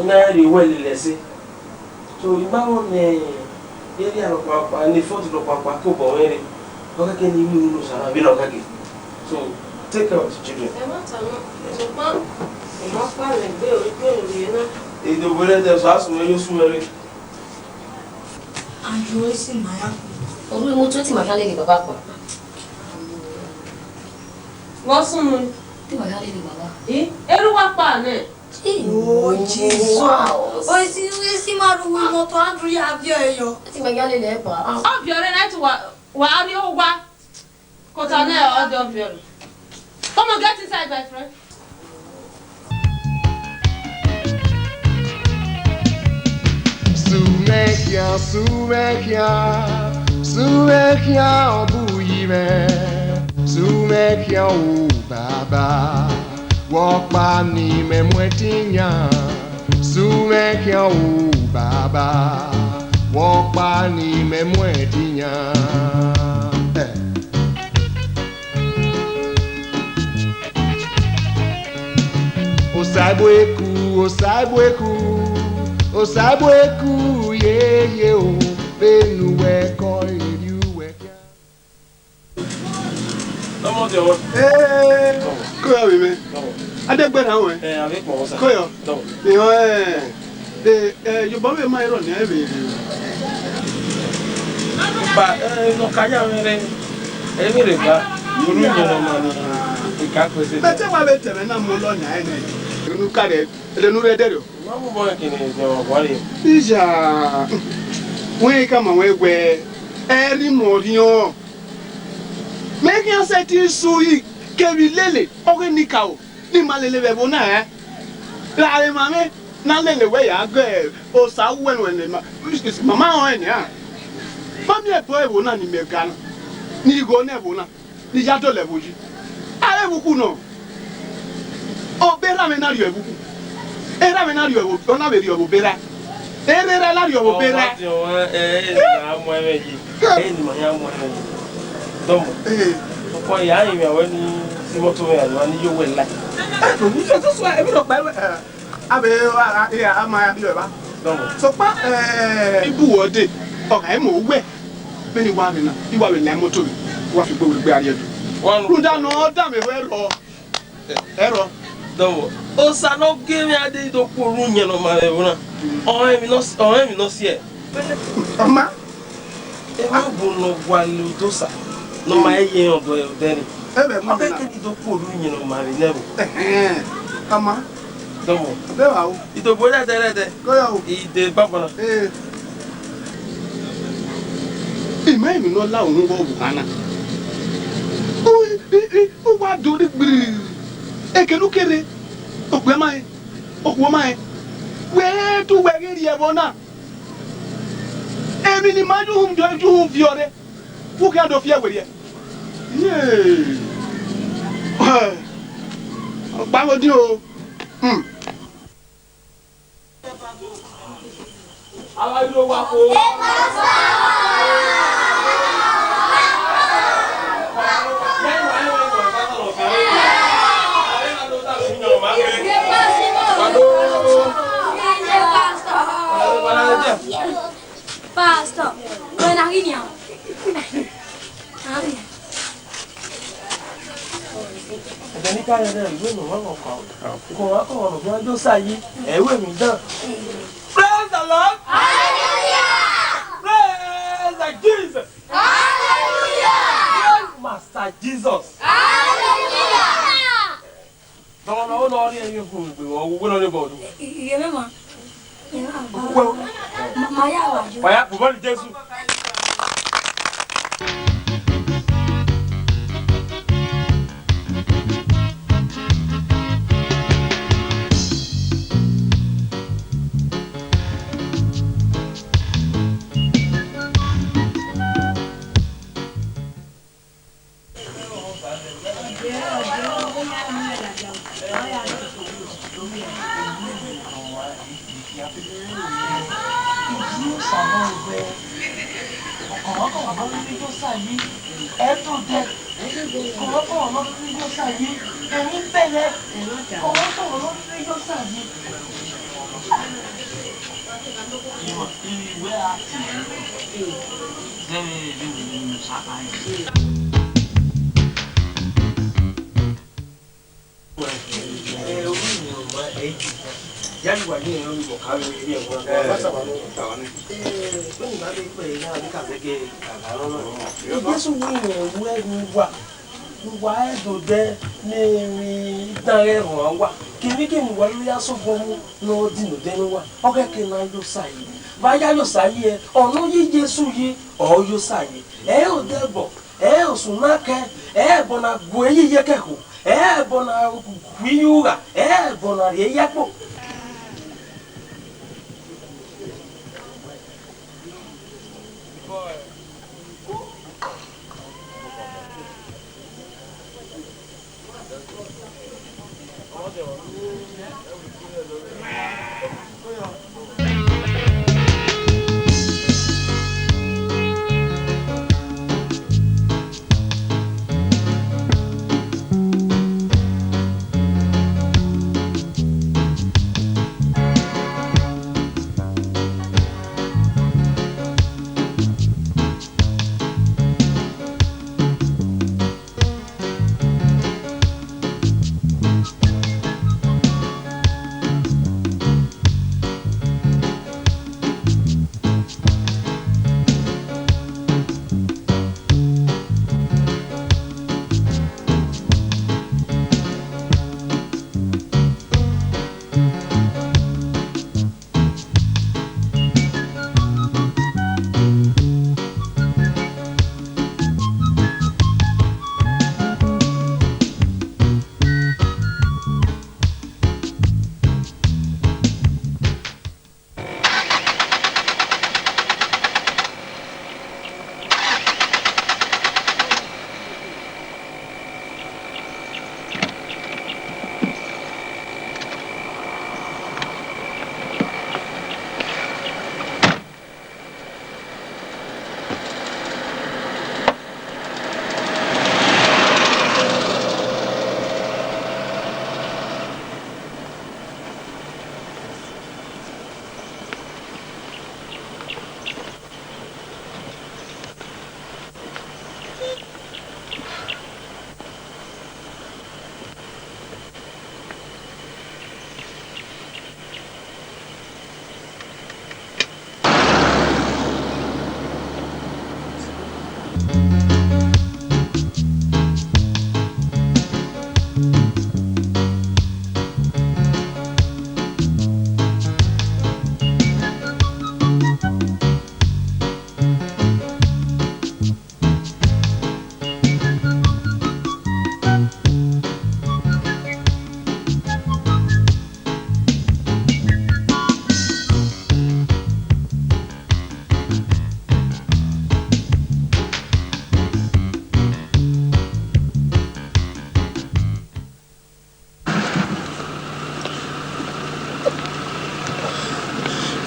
na rhie uwẹ lele ẹse. So, I ma rẹn ọnii, erriọ rhọkpa ọkpa, ne fọt rhọkpa ọkpa kobọ mwẹ rre. Ọ khẹke ne I ru unu sara vbene ọ khẹke. So, take care of the children. Ẹ ma ta nọ, sokpan, I ma kpa mwẹ egbe, ọ i gbe mwẹ rhie na. Idobo rẹ dẹ, so a sunu mwẹ yo sunu mwẹ rre. Andrew, esi ma ya. Orhu imoto ti ma khian lele baba kpa. Vbọ sunu? Ti ma khian lele baba. I, erha uwa kpa nẹ. Oh, Jesus. Esi, esi ma ru imoto Andrew ya viọ ẹre yọ. Ti ma khian lele ẹre kpa. Ọ viọ ẹre na, te wa, wa rrie owa. Kota nẹ, ọ dọ viọ ẹre. Come on, get inside, my friend. Sumẹkhian, sumẹkhian, sumẹkhian, ọ bu yi mwẹ. Sumẹkhian, o baba, wẹ ọkpa ne imẹ mu ẹtin yan. Sumẹkhian, o baba, wẹ ọkpa ne imẹ mu ẹtin yan. Eh. Osaigbueku, Osaigbueku, Osaigbueku, yeye o, vbene uwẹ kọ erriọ uwẹ khian. Ọmọ ọdẹ ọmọ. Ee, ko yọ vbe mwẹ. Adegbe na wẹ. Ẹ, avbe kpọ sa. Ko yọ. Dọ. Iyọ, ẹ, ẹ, ẹ, Yoruba vbe ma rọ nẹ vbe. Ba, ẹ, nọ ka ya mwẹ rẹ. Ẹ, vbe rẹ ba. Unu yẹn nọ ma ni. Ika kwese. Bẹtẹ wa vbe tẹmẹ na mu lọ nia ẹnẹ. Unu ka rẹ, ẹdẹ nu rẹ dẹrriọ. Ma mu bọ kini jẹ wa guare. Ija. Wẹ ka ma wẹ wẹ. Ẹ rhie imẹ orhiọn. Mẹ khian sẹtin sẹ uri kevbe ilele ọghe enikaro ne ima lele vbe ẹvbo na, ẹ? Ra emwa mwẹ na lele wẹ ya gẹ osa uwẹ nuẹn ne ma, mama rẹn nian. Ma miẹn ẹbọ ẹvbo na ne imẹ ga na, ne I gho ne ẹvbo na, ne I ya dọlọ ẹvbo yi. A re vbe ukhu nọ. Obọ erha mwẹ na rhie vbe ukhu. Erha mwẹ na rhie vbe, ọ na vbe rhie vbe obọ erha. Erha erha na rhie vbe obọ erha. Ọmọ ọmọ, ẹ, ẹ, ẹ, na mu ẹmwẹ yi. Ẹ, ni ma ya mu ẹmwẹ yi. Dọmọ. Ee. Ọkọ ya rinmwian wẹ ni si imoto mwẹ ra, ni yo wẹ la. Ẹ, Jesus, Jesus, ẹ, emwi rhọkpa, ẹ, a vbe, a, a, a, a ma ya rhie evba. Dọmọ. Sokpan, ẹ, ibu wọ dee, ọ gha mu wẹ. Vbene I wa rre na, I wa vbe la imoto mwẹ, I wa fi gbe vbe egbe a rrie. Wa nu. Rhunmwuda ne ọ danmwehọ ẹrọ. Ẹrọ. Dọmọ, osa ne ọ gie mwẹ a dee do kpe orhu iyẹn ne ọ ma vbe ẹvbo na. Ọnrẹn emwi ne ọ si, ọnrẹn emwi ne ọ si ẹe. Ọ ma. Emwi bu ne ọ gualọ Odosa ne ọ ma ye rẹn ọdọ ẹre odẹ ni. Ẹ vbe ẹvbo na. Ọ khẹke ne I do kpe orhu iyẹn ne ọ ma vbe ne ẹvbo. Ẹhẹn. Ọ ma. Dọmọ. Vbe evba o. I do bu rẹdẹrẹdẹ. Ko ya o. I de gbangbana. Ee. I ma emwi ne ọ la uhunmwu vbe ọvbokhan na. U, i, i, u wa do rre gbriri. Eke ne u ke rre, okpia ma rẹn, okhuo ma rẹn. Wẹ te uwẹ ghi rrie ẹvbo na. Emwi ne ima ye uhunmwu, ye uhunmwu viọ rre, u khian do fi ẹwe rrie. Yee. Ọkpa vbe odin o. Hmm. Pastor, wẹ na ghi nian? Ẹdẹ ne I ka rẹn rẹn, I wẹ ne ọ mwẹ ọmwa ọkpa. Kọmwa kọmwa ne ọ khian do sa yi, ẹ i ru emwi dan. Praise the Lord! Hallelujah! Praise the Jesus! Hallelujah! Praise Master Jesus! Hallelujah! Dọmọ ne ọ na rhie emwi okhuo egbe, ọ wu wẹ ne ọ rre bọọlu. I, I, I, I, Ma, ma ya wa ju. Wa ya, bubọ ni Jesu. Iwẹ, iwẹ a tie ẹre. Zẹ vbe, vbe, vbe, vbe, vbe, sa ka ẹre. Jesu wẹẹ irẹn wẹ ne uwa, ne uwa rẹn do dẹ ne emwi dan ghẹ rhuan uwa, kevbe kevbe ne uwa rhirhi ya sẹ obọ mu ne ọ dinna odẹ ne uwa, ọ ghẹ ke na ye osa yi. Vbe a ya ye osa yi, ẹ, ọ ne ọ ye Jesu yi, ọ ye osa yi. Ẹ i re odẹ ẹbọ, ẹ i re osun na kẹ, ẹ i re ẹbọ na gu ẹre yi ye ẹkẹkho, ẹ i re ẹbọ na gu iye ugha, ẹ i re ẹbọ na rhie ye ẹkpo.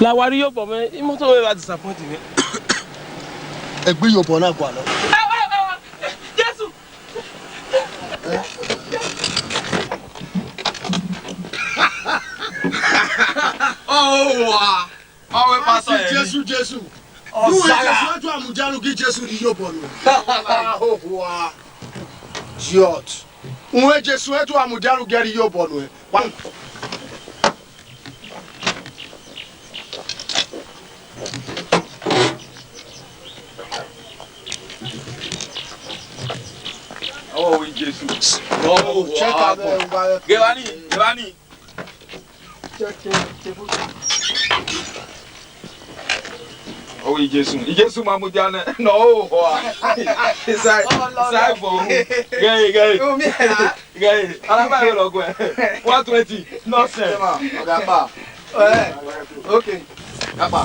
La wa rrie iyobọ mwẹ, imoto mwẹ wa disappoint mwẹ. Egbe iyobọ na gualọ. Jesu! Ọ wa. Ọ wẹ pastor ẹre. Jesu, Jesu. Ọ zagha. Jesu, etu a mudia ru gi Jesu rhie iyobọ nuẹn. Ahohua. Idiot. Uhun, Jesu, etu a mudia ru gi ẹre rhie iyobọ nuẹn. Ọ wẹ Jesu. Ọ wa. Check out, uh, Gevani, Gevani. Ọ wẹ Jesu, Jesu ma mudia nẹ, nọ o hua. Sai, sai bọ. Gẹe, gẹe. Gẹe, ara ma ẹrọ guẹ. One twenty, nonsense. Ọga pa. Eh, okay. Kapa.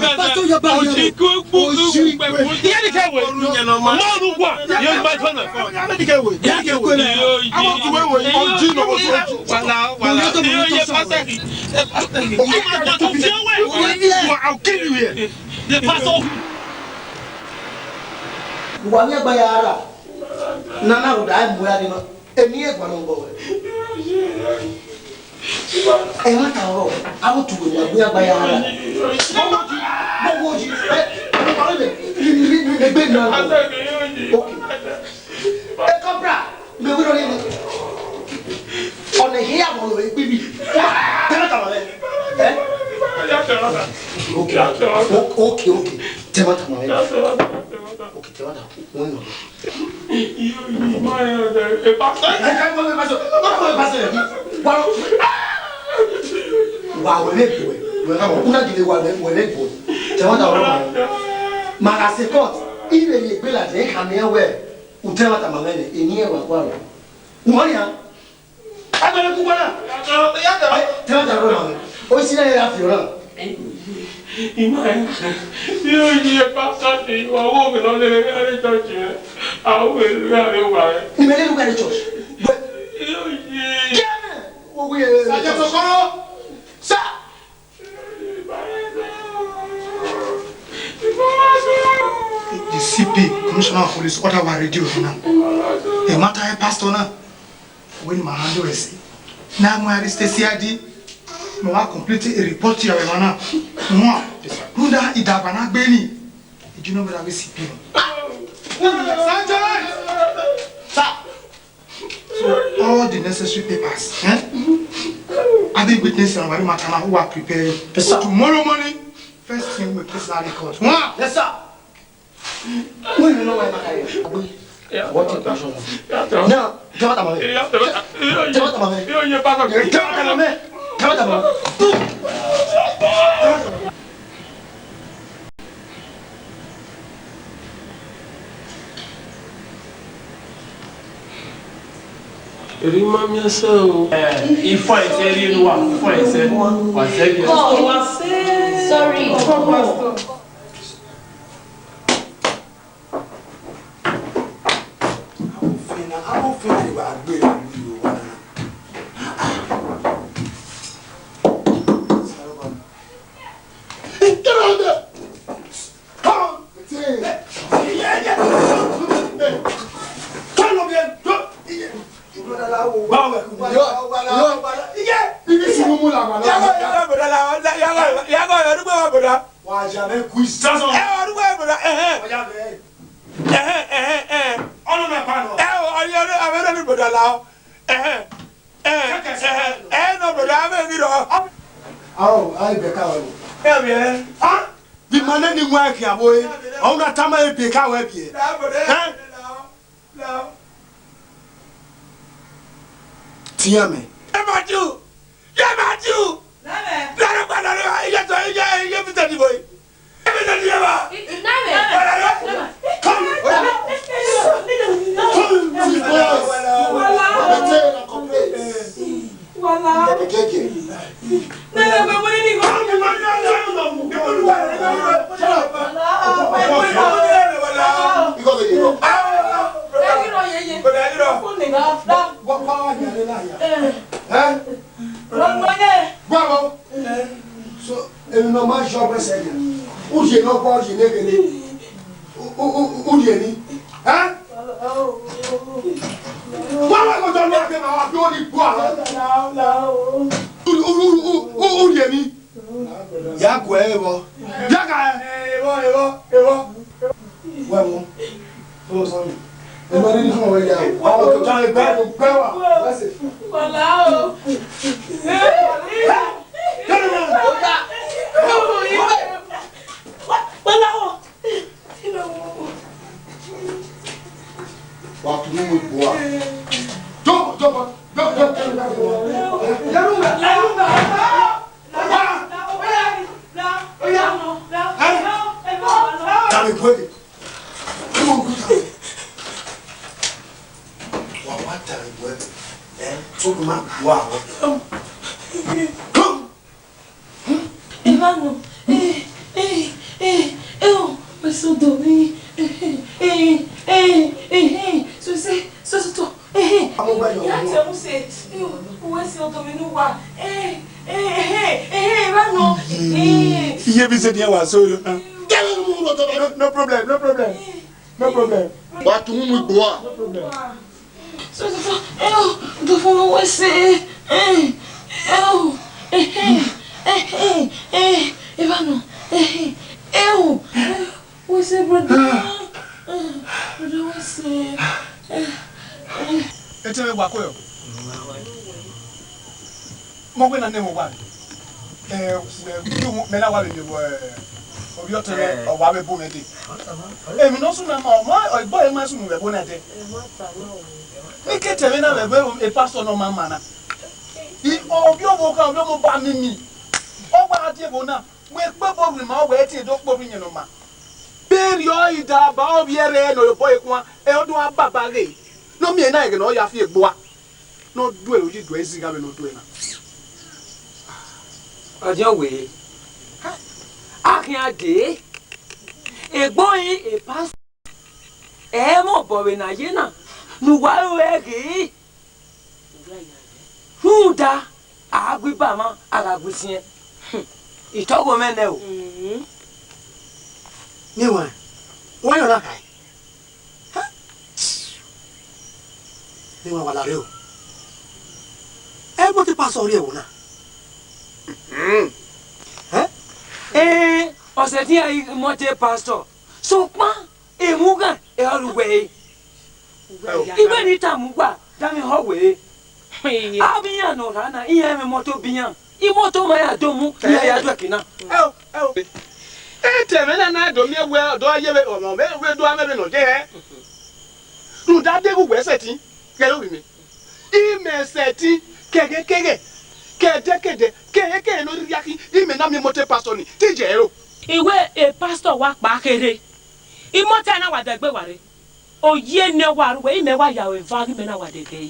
Pastor, you are bad. Oji ku ku ku ku. Iye ni ke we. Ọmọ ọdún wa. Iye ni ma tọ na. Iye ni ke we. Iye ni ke we. Àwọn ọdún wẹ̀wẹ̀, oji nọ, oji. Wala, wala. Iye ni pastor. I'll kill you here. The pastor. Wa ni agba ya ra. Nana, uda mu ya ni ma. Eni ẹguae ne ọ bọ wẹ. Ẹmwata ọrọ, avbe otu wẹ ya gbe agba ya ra. Gbogbo oji, gbogbo oji, ẹ, ọmọ rẹ, egbe na. Okay. Ẹ, corporal, mẹ wẹ rọrẹ ni. Ọnẹ hia wọ lo egbe mi. Tẹmwata ma mwẹ. Ẹ? Okay, okay, okay. Tẹmwata ma mwẹ. Okay, tẹmwata. Wọ́n nọ. Iyo, iyo, ma ya da, e pastor. Ẹ, ẹ, pastor, pastor, pastor, pastor. Wa, wa wẹ vbe gbuẹ, wẹ gha, una gele wa wẹ, wẹ vbe gbuẹ. Tẹmwata ọrọ ma. Ma gha sẹ court, I vbe ye egbe ladian, I khama iran wẹ, u tẹmwata ma mwẹ nẹ, eni ẹguae wa rọ. Wẹ ya. Agbẹnẹ ku gbọna. Tẹmwata rọ ma. O si na ya fi ọna. Ima ya. Iyo, iyo, pastor, wa wo ghe nọ lele gha re church mẹ. A wo ghe gha re wa rẹ. Ni mẹ lele gha re church. Iyo, iyo. Kẹ mẹ. O wi. Sergeant Okoro. Sir. The C P, Commissioner of Police, order wa radio na. E matter e pastor na. Wẹ ne ima handle ẹse. Na mu arrest C I D. Mẹ wa complete a report ya vbe emwa na. Wan. Rhunmwuda idagba na gbe ni. Eju nọ vbe da vbe C P. Sergeant! Sir! So all the necessary papers, eh? Avbe witness and wari matter na, who are prepared. Yes, sir. Tomorrow morning, first thing we place that record. One. Yes, sir. Wait, no, no, wait, wait, wait. What is the question? Now, tell what I'm. Tell what I'm. Tell what I'm. Tell what I'm. Erriọ ima miẹn sẹ o. Eh, ifan ẹsẹ rhie ne uwa, ifan ẹsẹ. Wa sẹ gẹ. Sorry. Amọfin na, amọfin na, wa gbe ra lu yo wa na. Come on, come on. Wa ya mẹ quiz. Sọsọ. Ẹ, ọdún wẹẹ, brother. Ẹhẹn. Wa ya mẹ. Ẹhẹn, ẹhẹn, ẹhẹn. Ọnụ na pa nọ. Ẹ, ọ, ọ, ọ, ọ, ọ, brother la. Ẹhẹn. Ẹhẹn. Kẹkẹ sẹ. Ẹhẹn, ẹ nọ, brother, a vẹ ghi rọ. Aro, a i bẹ ka wẹ. Ẹ, vbiẹ. Ah, the man ni wa ẹkẹ abo e. Ọ na tama e bẹ ka wẹ biẹ. Ẹ? Tian mẹ. Ẹ ma ju! Ẹ ma ju! Nana. Nana, nana, nana, iye tọ, iye, iye fi tẹdi boy. Iye fi tẹdi boy. Nana. Nana, nana. Come. Come, these boys. Maintain and cooperate. Wala. Ẹ jẹ́ kí. Because of you. Wá, wá, wá, yàrá náà yà. Ẹ? Wá, wá, yẹ. Gbọ́ bọ́. So, èmi náà máa ń ṣọ́ pẹ́sẹ̀ yẹn. Ó ṣe náà pa, ó ṣe ní kéde. Ó, ó, ó, ó yẹ ni. Ẹ? Wá, wá, kó jọ ní àgbẹ̀ máa wá bí ó ní gbọ́ àwọn. Ó, ó, ó, ó, ó yẹ ni. Ya kue ẹre vbọ. Ya ka ẹre vbọ, ẹre vbọ, ẹre vbọ. Wẹ mu. O sọ mi. Ẹ ma ní fún ọwẹ ya o. Ọmọ tó tán ẹgbẹ́ tó gbẹ́ wà. Wẹsẹ̀. Wàlá o. Kẹ́lẹ́ mọ́. Wàlá o. Wa tunu mu igbo a. Jump, jump, jump, jump, jump, jump. Lẹ́nu mẹ́, lẹ́nu mẹ́. Tami kweli. Wa wa tami kweli. Eh, so ma wa. Come. Come. Emmanuel, eh, eh, eh, eh, oh, my son, Domi, eh, eh, eh, eh, eh, so say, so, so, so, eh, eh. Àwọn ọgbà yọ̀ wọ́n. Ìyá tẹ̀ mú ṣe, eh, oh, wọ́n ṣe ọ̀dọ̀ mi ní wà, eh, eh, eh, eh, Emmanuel, eh. Iye bí ṣe di ẹ wà sórí, ah. No, no problem, no problem, no problem. Wa tunu mu igbo a. No problem. So, so, so, ew, do fún mi wẹsẹ, eh, ew, eh, eh, eh, eh, Evanu, eh, ew, wẹsẹ, brother, eh, brother, wẹsẹ, eh, eh. Ete vbe wa kue o. Mọ wẹ na ne mwẹ wa. Eh, mẹ na wa vbe miẹn wẹ, ovbi ọtẹn mwẹ, ọ wa vbe bu mwẹ dee. Emwi ne ọ sunu ma, ọ ma, ọ gbe ọre ma sunu vbe ẹvbo na dee. Ne I ke ta ẹmwẹ na vbe ẹvbo e pastor nọ ma ma na. I, ovbi ọvbokhan, ovbi ọmọ ba mimi. Ọ wa die ẹvbo na, wẹ kpe obọ rhie ima, ọ wẹ tie do kpe ovbi iyẹn nọ ma. Vberriọ, I da ba ovbi ẹre ne ọ ye obọ ẹre kuan, ẹ, ọ do a baba ghe. Ne ọ miẹn na ẹghẹ ne ọ ya fi egbe ua. Ne ọ duẹre, ọ ye duẹ zigha vbene ọ duẹ na. Ọdiọn wẹẹ, a khian dee, egbe ọnrẹn e pastor, ẹ i mwẹ obọ vbe ne a ye na, ne uwa ru ẹre ghe. Rhunmwuda, a gha gu iba mwa, a gha gu isiẹn. Itọghọ mwẹ nẹ o. Miẹn wẹ, wẹ yọ na khae. Miẹn wẹ, wa la rre o. Ẹ, imọto pastor rri ẹvbo na. Ẹ? Ẹ, ọ sẹtin a imọto pastor. Sokpan, emwughan, ẹ, ọ ru wẹ re. Iwẹ ne I tama uwa, da mwẹ họ wẹ re. Avbe iran ne ọ rha na, iran mwẹ imọto biẹ iran. Imọto ma ya do mu, iran ya do ẹki na. Ẹ o, ẹ o. Ẹ te ẹmwẹ na na do miẹn wẹ, ọ do ye vbe, ọ vbe wẹ do amẹ vbe nọ je hẹ. Rhunmwuda deghẹ uwẹ sẹtin, ghẹ re ovbi mwẹ. Imẹ sẹtin, kẹghẹ kẹghẹ, kẹdẹ kẹdẹ, kẹghẹ kẹghẹ ne ọ rhirhi akhin, imẹ na miẹn imọto pastor ni, te I jẹ ẹre ro. Iwẹ e pastor wa kpa kherhe. Imọto na wa dẹgbe wa rre. Oyi ne wa ru wẹ, imẹ wa ya ru eva ghi mẹ na wa dẹdẹ ẹre.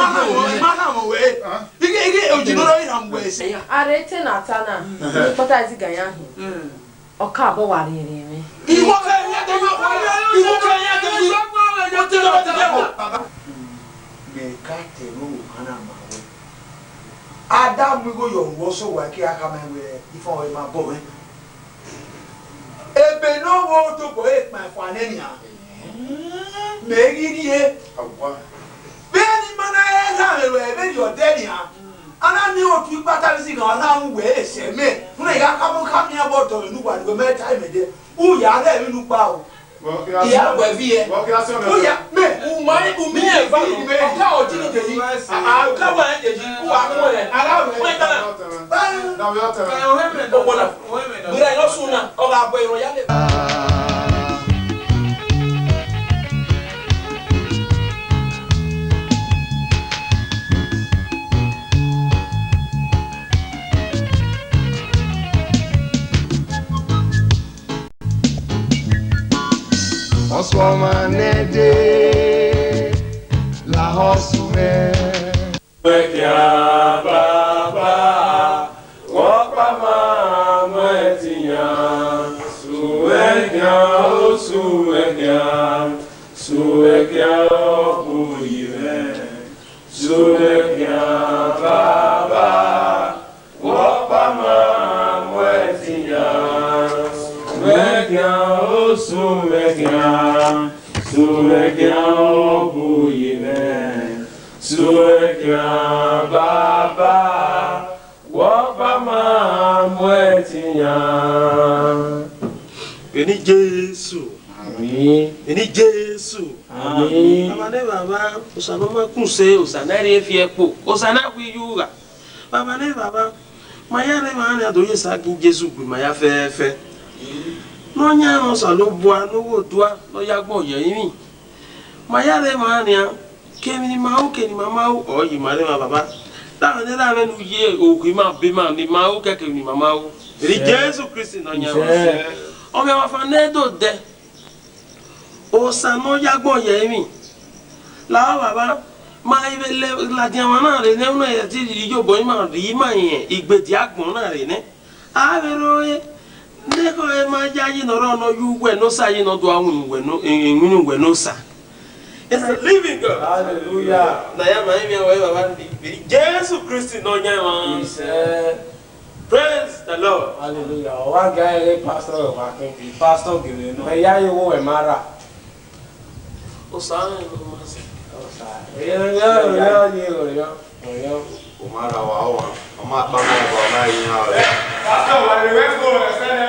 ma na mọ, ma na mọ wẹ. Ighe, ighe, ojino rọ iran wẹ se. A rre te na ta na, kpata izigan ya hin. Ọ ka bọ wa rhiẹnrhiẹn mwẹ. Iwọ kẹ ya de yo, iwọ kẹ ya de yo. Baba, mẹ ka te ro ohan na ma wẹ. A da mu igho yọ vbọ sẹ owa ke a khama wẹ ifọn ọre ma bọ mwẹ. Ebe ne ọ vbe tobọ ẹre kpaẹn fua nẹ nian, mẹ ghi rhie. Vbene ima na he rhan mwẹ ruẹ vberriọ ọdẹ nian, a na miẹn otu ikpata vbe izigan ọna mu wẹ ẹre sẹ mẹ, u na gha khama khama iran vbe ọdọ mwẹ ne uwa ni wẹ mẹ ta imẹ dẹ, u ya rhẹ emwi ne u kpa o. Iya wẹ viẹ. Oya, mẹ, u ma, u mi eva, ọ ka ọ jini jeji. A, a, u ka wa jeji, u wa kọ ẹ. Ara wẹ. Wẹ ta na. Ogbona. Bura ino sun na, ọ gha bọ iro ya le. Ọsọmwa ne ẹdẹ lahọ sunu mwẹ. Suẹkian baba, ọkpa ma mu ẹtin yan. Suẹkian o, suẹkian, suẹkian ọ bu yi mwẹ. Suẹkian baba, ọkpa ma mu ẹtin yan. Suẹkian o, suẹkian, suẹkian ọ bu yi mwẹ. Suẹkian baba, ọkpa ma mu ẹtin yan. Vbene Jesu. Amen. Vbene Jesu. Amen. Baba ne Baba, Osa ne ọ ma kun se, Osa ne a rhie fi ẹkpo, Osa ne a wi yu gha. Baba ne Baba, ma ya rre emwa nian do ye esa gun Jesu gbe ima ya fẹfẹ. Ne ọ yan Osanobua ne owa odua ne ọ ya agbọn ye ẹrinmwi. Ma ya rre emwa nian, kevbe ne ima ru, kevbe ne ima ma ru, ọ ye ima rre emwa Baba. Davbe ne erha mwẹ ne u ye okhuo ima, ọba ima, ne ima ru kẹ kevbe ne ima ma ru. Vbe Jesu Kristi ne ọ yan mwẹ. Ọ mwẹ ọmwa ọfa ne do dẹ. Osa ne ọ ya agbọn ye ẹrinmwi. Lahọ Baba, ma i vbe ladian ọmwa na rre nẹ, u na ya te rhie iyobọ ima rhie ima rẹn igbediagbọn na rre nẹ. A vbe rrọọ re, ne ekhọe ma yayi ne ọ rrọọ ne ọ ye uwẹ ne Osa yi ne ọ do winna uwẹ ne, winna uwẹ ne Osa. It's a living God. Hallelujah. Na ya ma emwi aro ẹre Baba, vbe Jesu Kristi ne ọ yan mwẹ. He said, Praise the Lord. Hallelujah. Ọ wa ga ẹre pastor wa khin. Pastor gele nọ. Mẹ ya ye wo wẹ ma ra. Osa rẹn ne ọ ma sẹ. Osa. Eya, eya, eya, eya, eya. U ma ra wa, ọ ma kpa ma ẹbọ, ọ ma yin aro. Pastor, wa le wẹ fo ẹsẹ nẹ.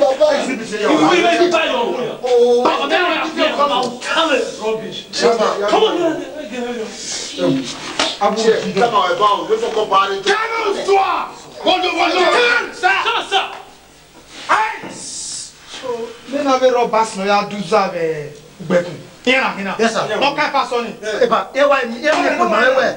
Baba. Ìwé ìwé ìwé báyọ̀. Bàbá mi àwọn àti ọkọ̀ máa ń kálẹ̀. Rubbish. Come on, come on, come on. Come on, come on. Come on, come on. Sir, sir. Ice! So, ne na vbe robbers nọ ya duza vbe ugbẹkun. Iran na mina. Yes, sir. Ọ ka fa sọ ni. Eba, e wa mi, e mi ko ma e wẹ.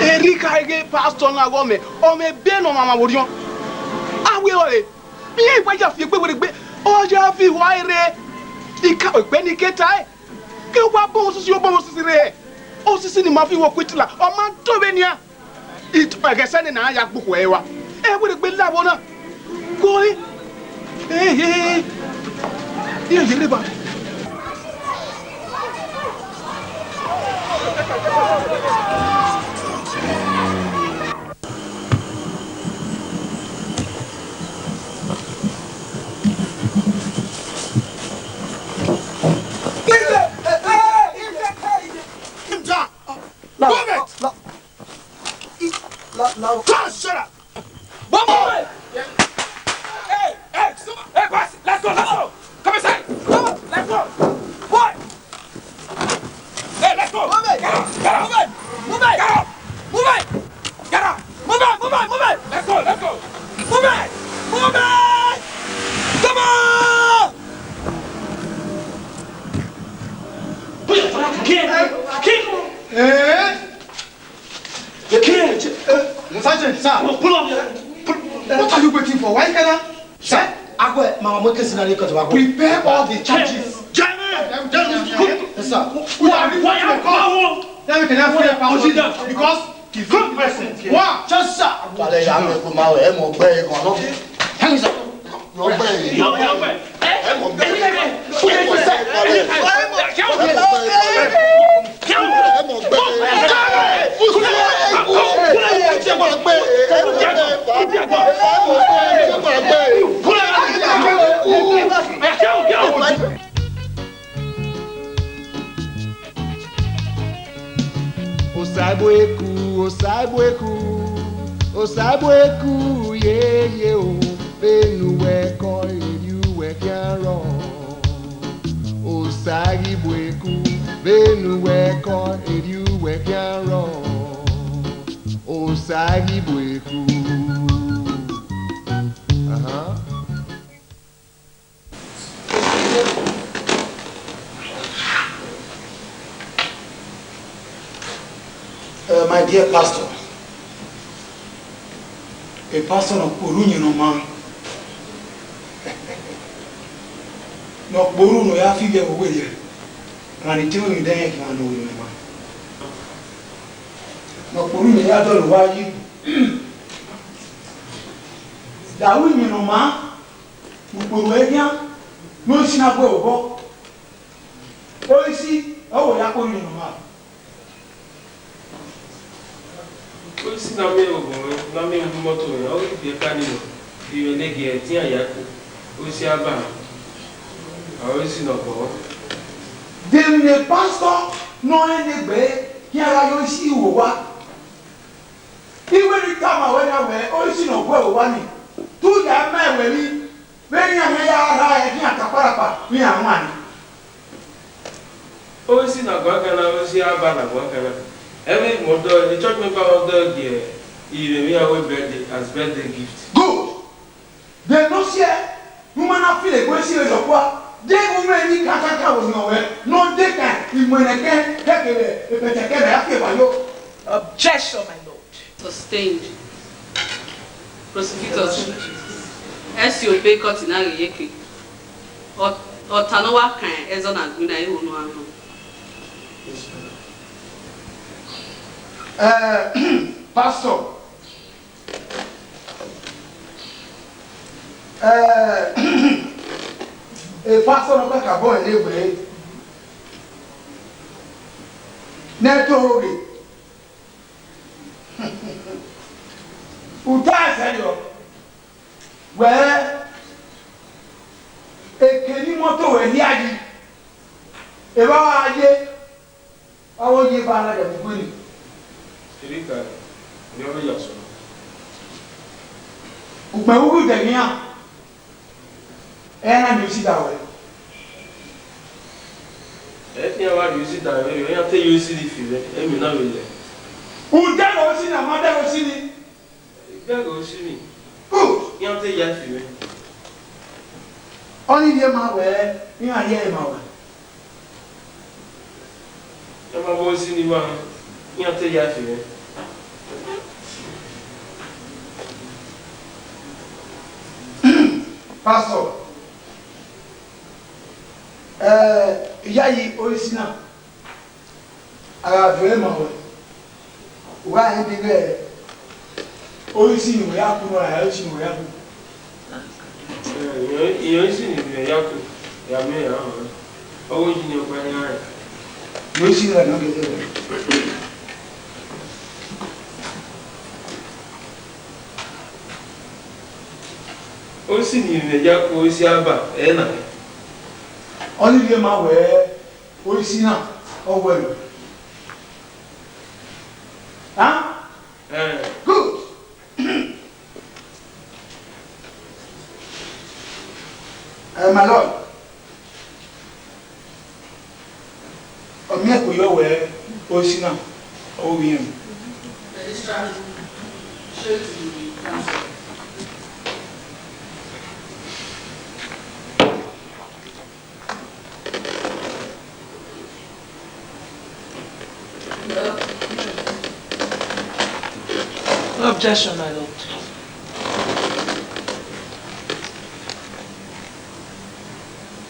Erha I khare ghe pastor na ghe ọ mwẹ, ọ mwẹ ebe ne ọmamwaemwi orhiọn. A wẹ ọre, iran wa ya fi egbe werriegbe, ọ ya fi ihua rre. I ka wẹ egbe ne I ke tae, ke wa bọ osisi, ọ bọ osisi rre. Osisi ne ima fi wẹ okuitila, ọ ma do vbe nian. Ẹghẹ sẹ ne a ya gbe okhuo ẹre rua, ẹ werriegbe la vbọ na. Gori. Ehe. Iye ye rre ba. Him down. Move it! La, la, la. Just shut up! One more! Hey, hey, come on. Hey, boss, let's go, let's go. Come inside. Come on, let's go. Boy! Hey, let's go. Move it! Get up, get up. Move it! Move it! Get up! Move it! Get up! Move it! Move it! Move it! Let's go, let's go. Move it! Move it! Come on! Put your foot out. Kill him. Kill him. Eh? Kill him. Eh, Sergeant, sir. Pull, pull up your... Pull, what are you waiting for? Why can't I? Sir, I go, my mama can see that. Prepare all the charges. German! Yes, sir. We are ready to call. Then we can have free because he's good person. Wow, just sir. Kale ya me ko ma we mo gbe ko no. Thank you, sir. Yọ gbẹ yìí. Yọ, yọ gbẹ. Ẹ mọ̀ gbẹ. Ẹ mọ̀ gbẹ. Ẹ mọ̀ gbẹ. Osaegbueku, Osaegbueku, Osaegbueku, yeye o, vbene uwẹ kọ, erriọ uwẹ khian rrọọ. Osaegbueku, vbene uwẹ kọ, erriọ uwẹ khian rrọọ. Osaegbueku. Ahan. Uh, my dear pastor, a pastor ne ọ kpe orhu uyinmwẹ ne ọ maa, ne ọ kpe orhu ne ọ ya fi ivbi ẹvbo werriẹ, ra ni te emwi ne ọ rẹn khian ne ọ ru uyinmwẹ ne ọ maa, ne ọ kpe orhu ne ọ ya dọlọ owa yi, da ru uyinmwẹ ne ọ maa. Ukpo ruẹ khian ne isi na gu ẹre obọ. Isi ọ wẹ ya kpe orhu ne ọ maa. Isi na miẹn vbe obọ mwẹ, na miẹn vbe imọto mwẹ, ọ ghi biẹ ka nii nọ, ivbi mwẹ ne gie ẹtin a ya kpe, isi a ba nọ, isi nọ bọ. De emwi ne pastor ne ọ rẹn ne egbe khian gha ye isi ru owa? I wẹ ne I tama ruẹ na wẹẹ, isi ne ọ gu ẹre owa nii, te u ya ma ẹre wẹ emwi vbene iran khian ya rha ẹre khian ta kparakpa vbe iran wan nii. Isi na guan kan na, isi a ba na guan kan na. Every mother, the church member of the year, he may have a birthday as birthday gift. Good. De ne ọ si ẹe ne u ma na filo egbe isi vbe sokpua, deghẹ u mwẹ emwi kakaka vbe orhiọn ruẹ ne ọ dekan imuẹnẹkẹn kevbe epẹtẹkẹn ne a ya fi eva yo. Objection, my lord. Sustained. Prosecutors, ẹ si obọ court na ghe iyeke. Ọ, ọ ta ne ọ wa kan ẹzọ na gbinna iho ne a nọ. Eh, Pastor, eh, e pastor nọ kakabọ ẹre wẹẹ, ne ẹ to ghe. U ta ẹsẹ yọ. Wẹ, eke ne imọto ruẹ hia yi, evba ọ ra ye, ọ vbe ye ba na ya vbe igue ni. Erika, ne ọ vbe ya sẹ. Ukpẹn vbe uwu dẹ ne iran, ẹ na miẹn esi da wẹ. Ẹ khian vbe a rhie esi da wẹ, iran te ye esi ni fi mwẹ, emwi na vbe lẹ. U dẹghe esi na, ma dẹghe esi ni. Dẹghe esi ni. Good. Iran te ya fi mwẹ. Ọnii rhie ma wẹ, iran rhie ma wẹ. Ẹ ma vbe esi ni ma, iran te ya fi mwẹ. Pastor, ẹ, iyayi esi na, a gha viọ ẹre ma wẹ, u gha rẹn dee ighẹ isi ne uwẹ ya ku nọ ra, isi ne uwẹ ya ku. Ẹ, isi ne uwẹ ya ku, ya miẹn ya họn. Ọ ghi isi ne ọkpa ne iran rẹn. Isi ne iran gele rẹn. Isi ne uwẹ ya ku, isi aba, ẹ na. Ọnii rhie ma wẹ, isi na, ọ wẹ. Huh? Eh. Good. Eh, my lord. Ọ miẹn ẹko yọ wẹ, isi na, ọ vbe rẹn. Registrar, show it to the council. No objection, my lord.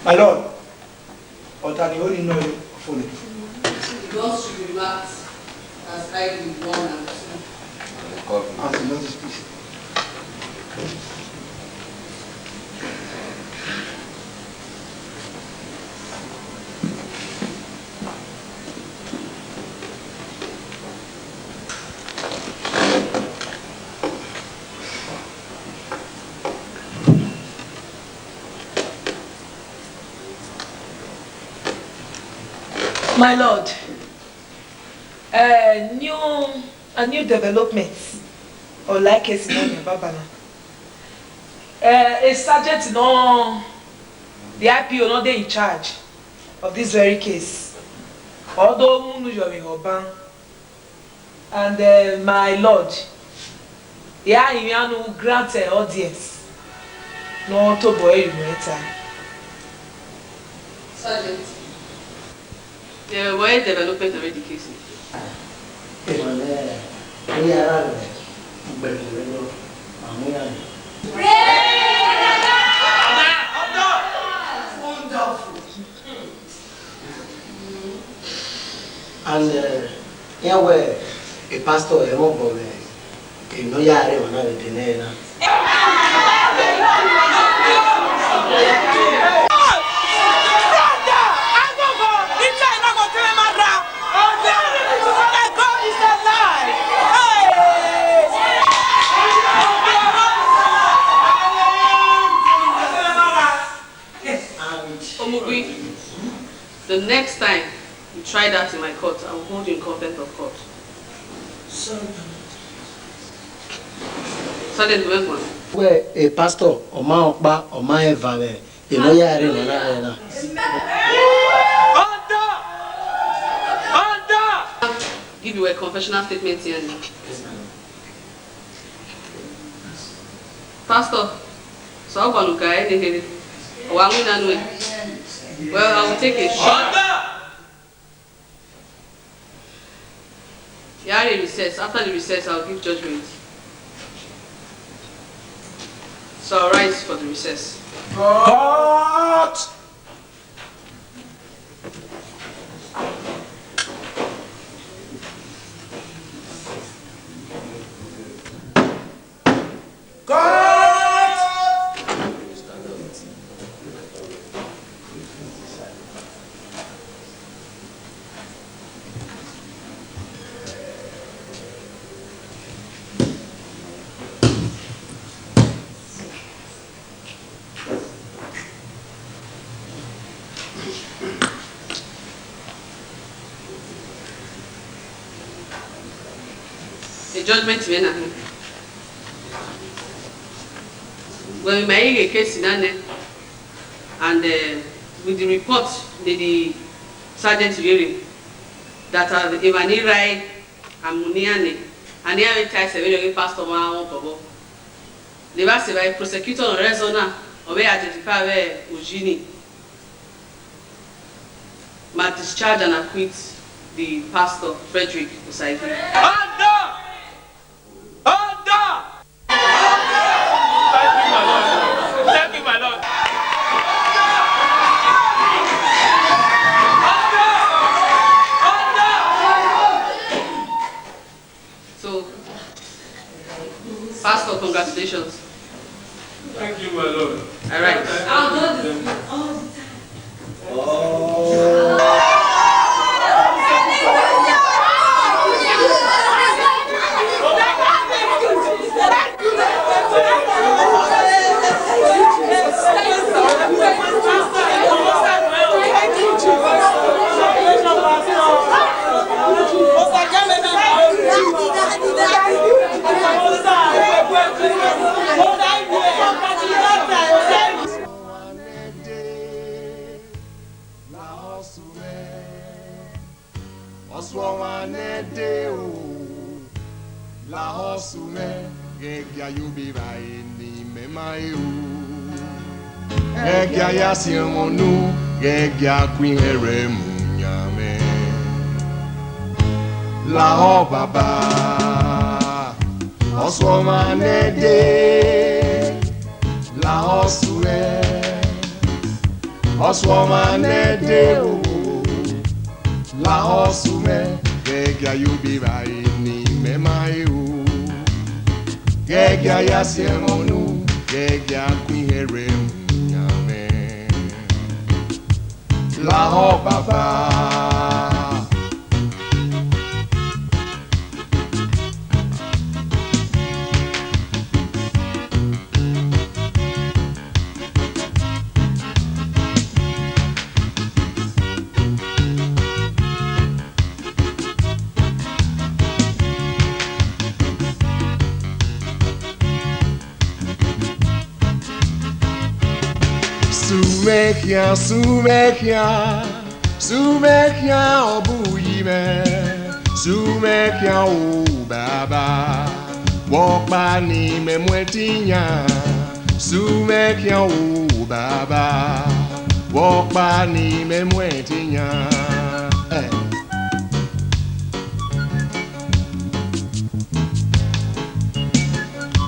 My lord, ọta ni ho ni nọ ọfo nẹ. The laws should be marked as I D one and two. As the notice, please. My lord, eh, new, a new development ọ la case na yan baba na. Eh, a sergeant nọ, the I P O nọ dey in charge of this very case, ọ do mu unu yọ vbe ehọ ban. And, eh, my lord, I a rinmwian ne u grant, eh, audience ne ọ tobọ ẹre unu ẹta. Sergeant. Yeah, wẹ development already case. Emwa ne ọ ya ra rẹ ugbẹn vbe nọ, a mu iran. Wonderful. And, eh, iran wẹ, e pastor ẹmwẹ obọ mwẹ, emwi ne ọ ya rre emwa na vbe dẹ nẹ na. And Omugui, the next time you try that in my court, I will hold you in contempt of court. Sorry, my lord. Sergeant Wegwan. Wẹ, e pastor, ọ ma ọkpa, ọ ma eva vbe emwi ne ọ ya rre emwa na rre na. Order! Order! Give you a confessional statement here now. Pastor, sẹ ọguọmwadia ne kherhe, ọ wa winna nuẹn. Well, I will take a shot. Order! Ya rre recess. After the recess, I will give judgment. So I'll rise for the recess. Court! Court! Judgment mwẹ na hin. Wẹ ma i ghe case na nẹ, and, eh, with the report ne the sergeant rere, that, uh, emwa ni rae amu ne iran nẹ, and iran vbe tae sẹ vberriọ ghe pastor ma wọn bọbọ. Ne evba sẹ evba, prosecutor ne ọ rre ẹzọ na, ọ vbe identify vbe uyi ni. Ma discharge and acquit the pastor, Frederick Osaigbe. Order! Order! Thank you, my Lord. Thank you, my Lord. Order! Order! So, Pastor, congratulations. Thank you, my Lord. All right. Our God is good all the time. Ọsuọmwa nẹdẹ o, lahọ sunu mwẹ, ghẹ gia ye obọ evbare ne imẹ ma re o. Ghẹ gia ya siẹn mwẹ unu, ghẹ gia ku irẹn rre mu yan mwẹ. Lahọ baba, ọsuọmwa nẹdẹ, lahọ sunu mwẹ, ọsuọmwa nẹdẹ o. Lahọ sunu mwẹ, ghẹ gia ye obọ evbare ne imẹ ma re o. Ghẹ gia ya siẹn mwẹ unu, ghẹ gia ku irẹn rre mu yan mwẹ. Lahọ baba. Sunu mwẹ khian, sunu mwẹ khian, sunu mwẹ khian, ọ bu uyi mwẹ, sunu mwẹ khian, o Baba, vbe ọkpa ne imẹ mu ẹtin yan, sunu mwẹ khian, o Baba, vbe ọkpa ne imẹ mu ẹtin yan. Eh.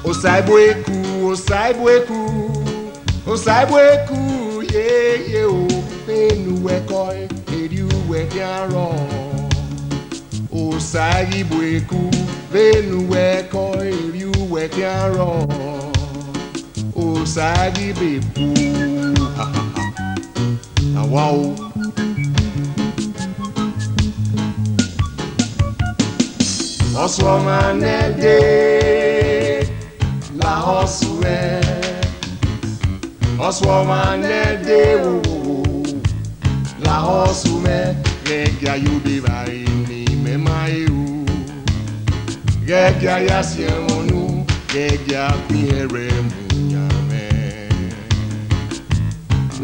Osaigbe eku, Osaigbe eku, Osaigbe eku, yeye o, vbene uwẹ kọe, erriọ uwẹ khian rrọọ. Osaigbe eku, vbene uwẹ kọe, erriọ uwẹ khian rrọọ. Osaigbe eku, ha, ha, ha. Awa o. Ọsuọmwa nẹdẹ, lahọ sunu mwẹ. Ọsuọmwa nẹdẹ o, lahọ sunu mwẹ. Ghẹ gia ye obọ evbare ne imẹ ma re o. Ghẹ gia ya siẹn mwẹ unu, ghẹ gia ku irẹn rre mu yan mwẹ.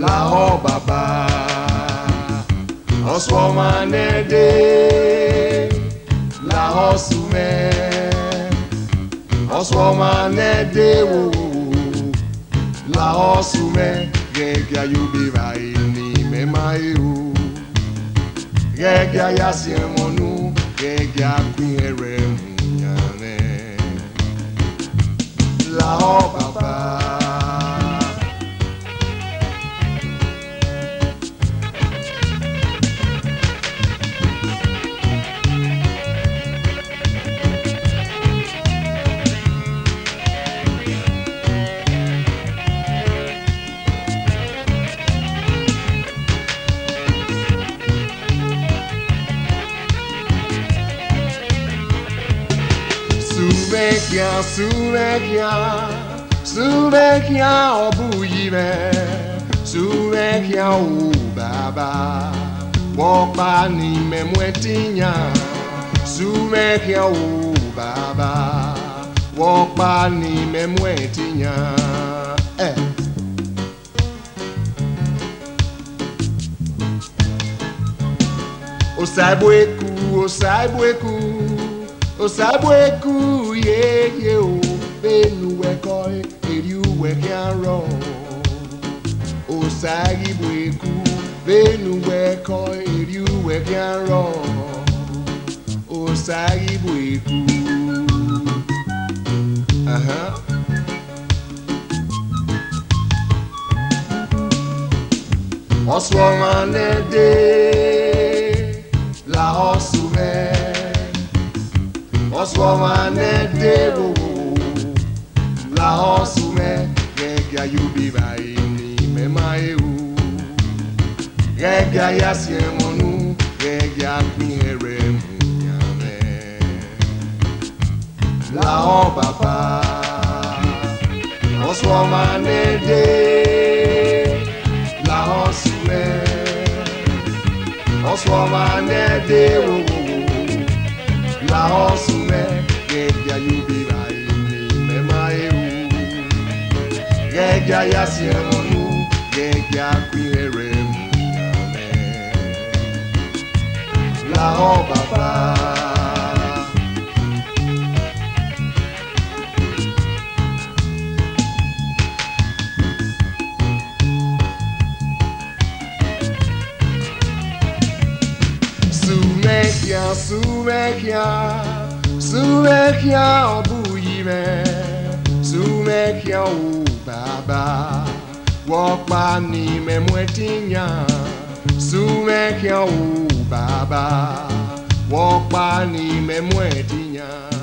Lahọ baba, ọsuọmwa nẹdẹ, lahọ sunu mwẹ, ọsuọmwa nẹdẹ o, lahọ sunu mwẹ, ghẹ gia ye obọ evbare ne imẹ ma re o, ghẹ gia ya siẹn mwẹ unu, ghẹ gia ku irẹn rre mu yan mwẹ. Lahọ baba. Sunu mwẹ khian, sunu mwẹ khian, sunu mwẹ khian, ọ bu uyi mwẹ, sunu mwẹ khian, o Baba, vbe ọkpa ne imẹ mu ẹtin yan. Su mwẹ khian o, Baba, vbe ọkpa ne imẹ mu ẹtin yan. Eh. Osaigbueku, Osaigbueku, Osaigbueku, yeye o, vbene uwẹ kọe, erriọ uwẹ khian rrọọ. Osaigbueku, vbene uwẹ kọe, erriọ uwẹ khian rrọọ. Osaigbueku. Ahan. Ọsuọmwa nẹ de, lahọ sẹ mwẹ. Ọsuọmwa nẹ de, wowowo, lahọ sẹ mwẹ. Ghẹ gia ye obọ evbare ne imẹ ma he ru. Ghẹ gia ya si ẹmwẹ unu, ghẹ gia kpin hẹrhẹ mu yan mwẹ. Lahọ Baba, Ọsuọmwa nẹ de, lahọ sẹ mwẹ. Ọsuọmwa nẹ de, wowowo, lahọ sẹ mwẹ. Ghẹ gia ye obọ evbare ne imẹ ma he ru. Ghẹ gia ya si ẹmwẹ unu, ghẹ gia kpin hẹrhẹ mu yan mwẹ. Lahọ Baba. Su mwẹ khian, su mwẹ khian, su mwẹ khian, ọ bu yi mwẹ. Su mwẹ khian o, Baba, vbe ọkpa ne imẹ mu ẹtin yan. Su mwẹ khian o, Baba, vbe ọkpa ne imẹ mu ẹtin yan.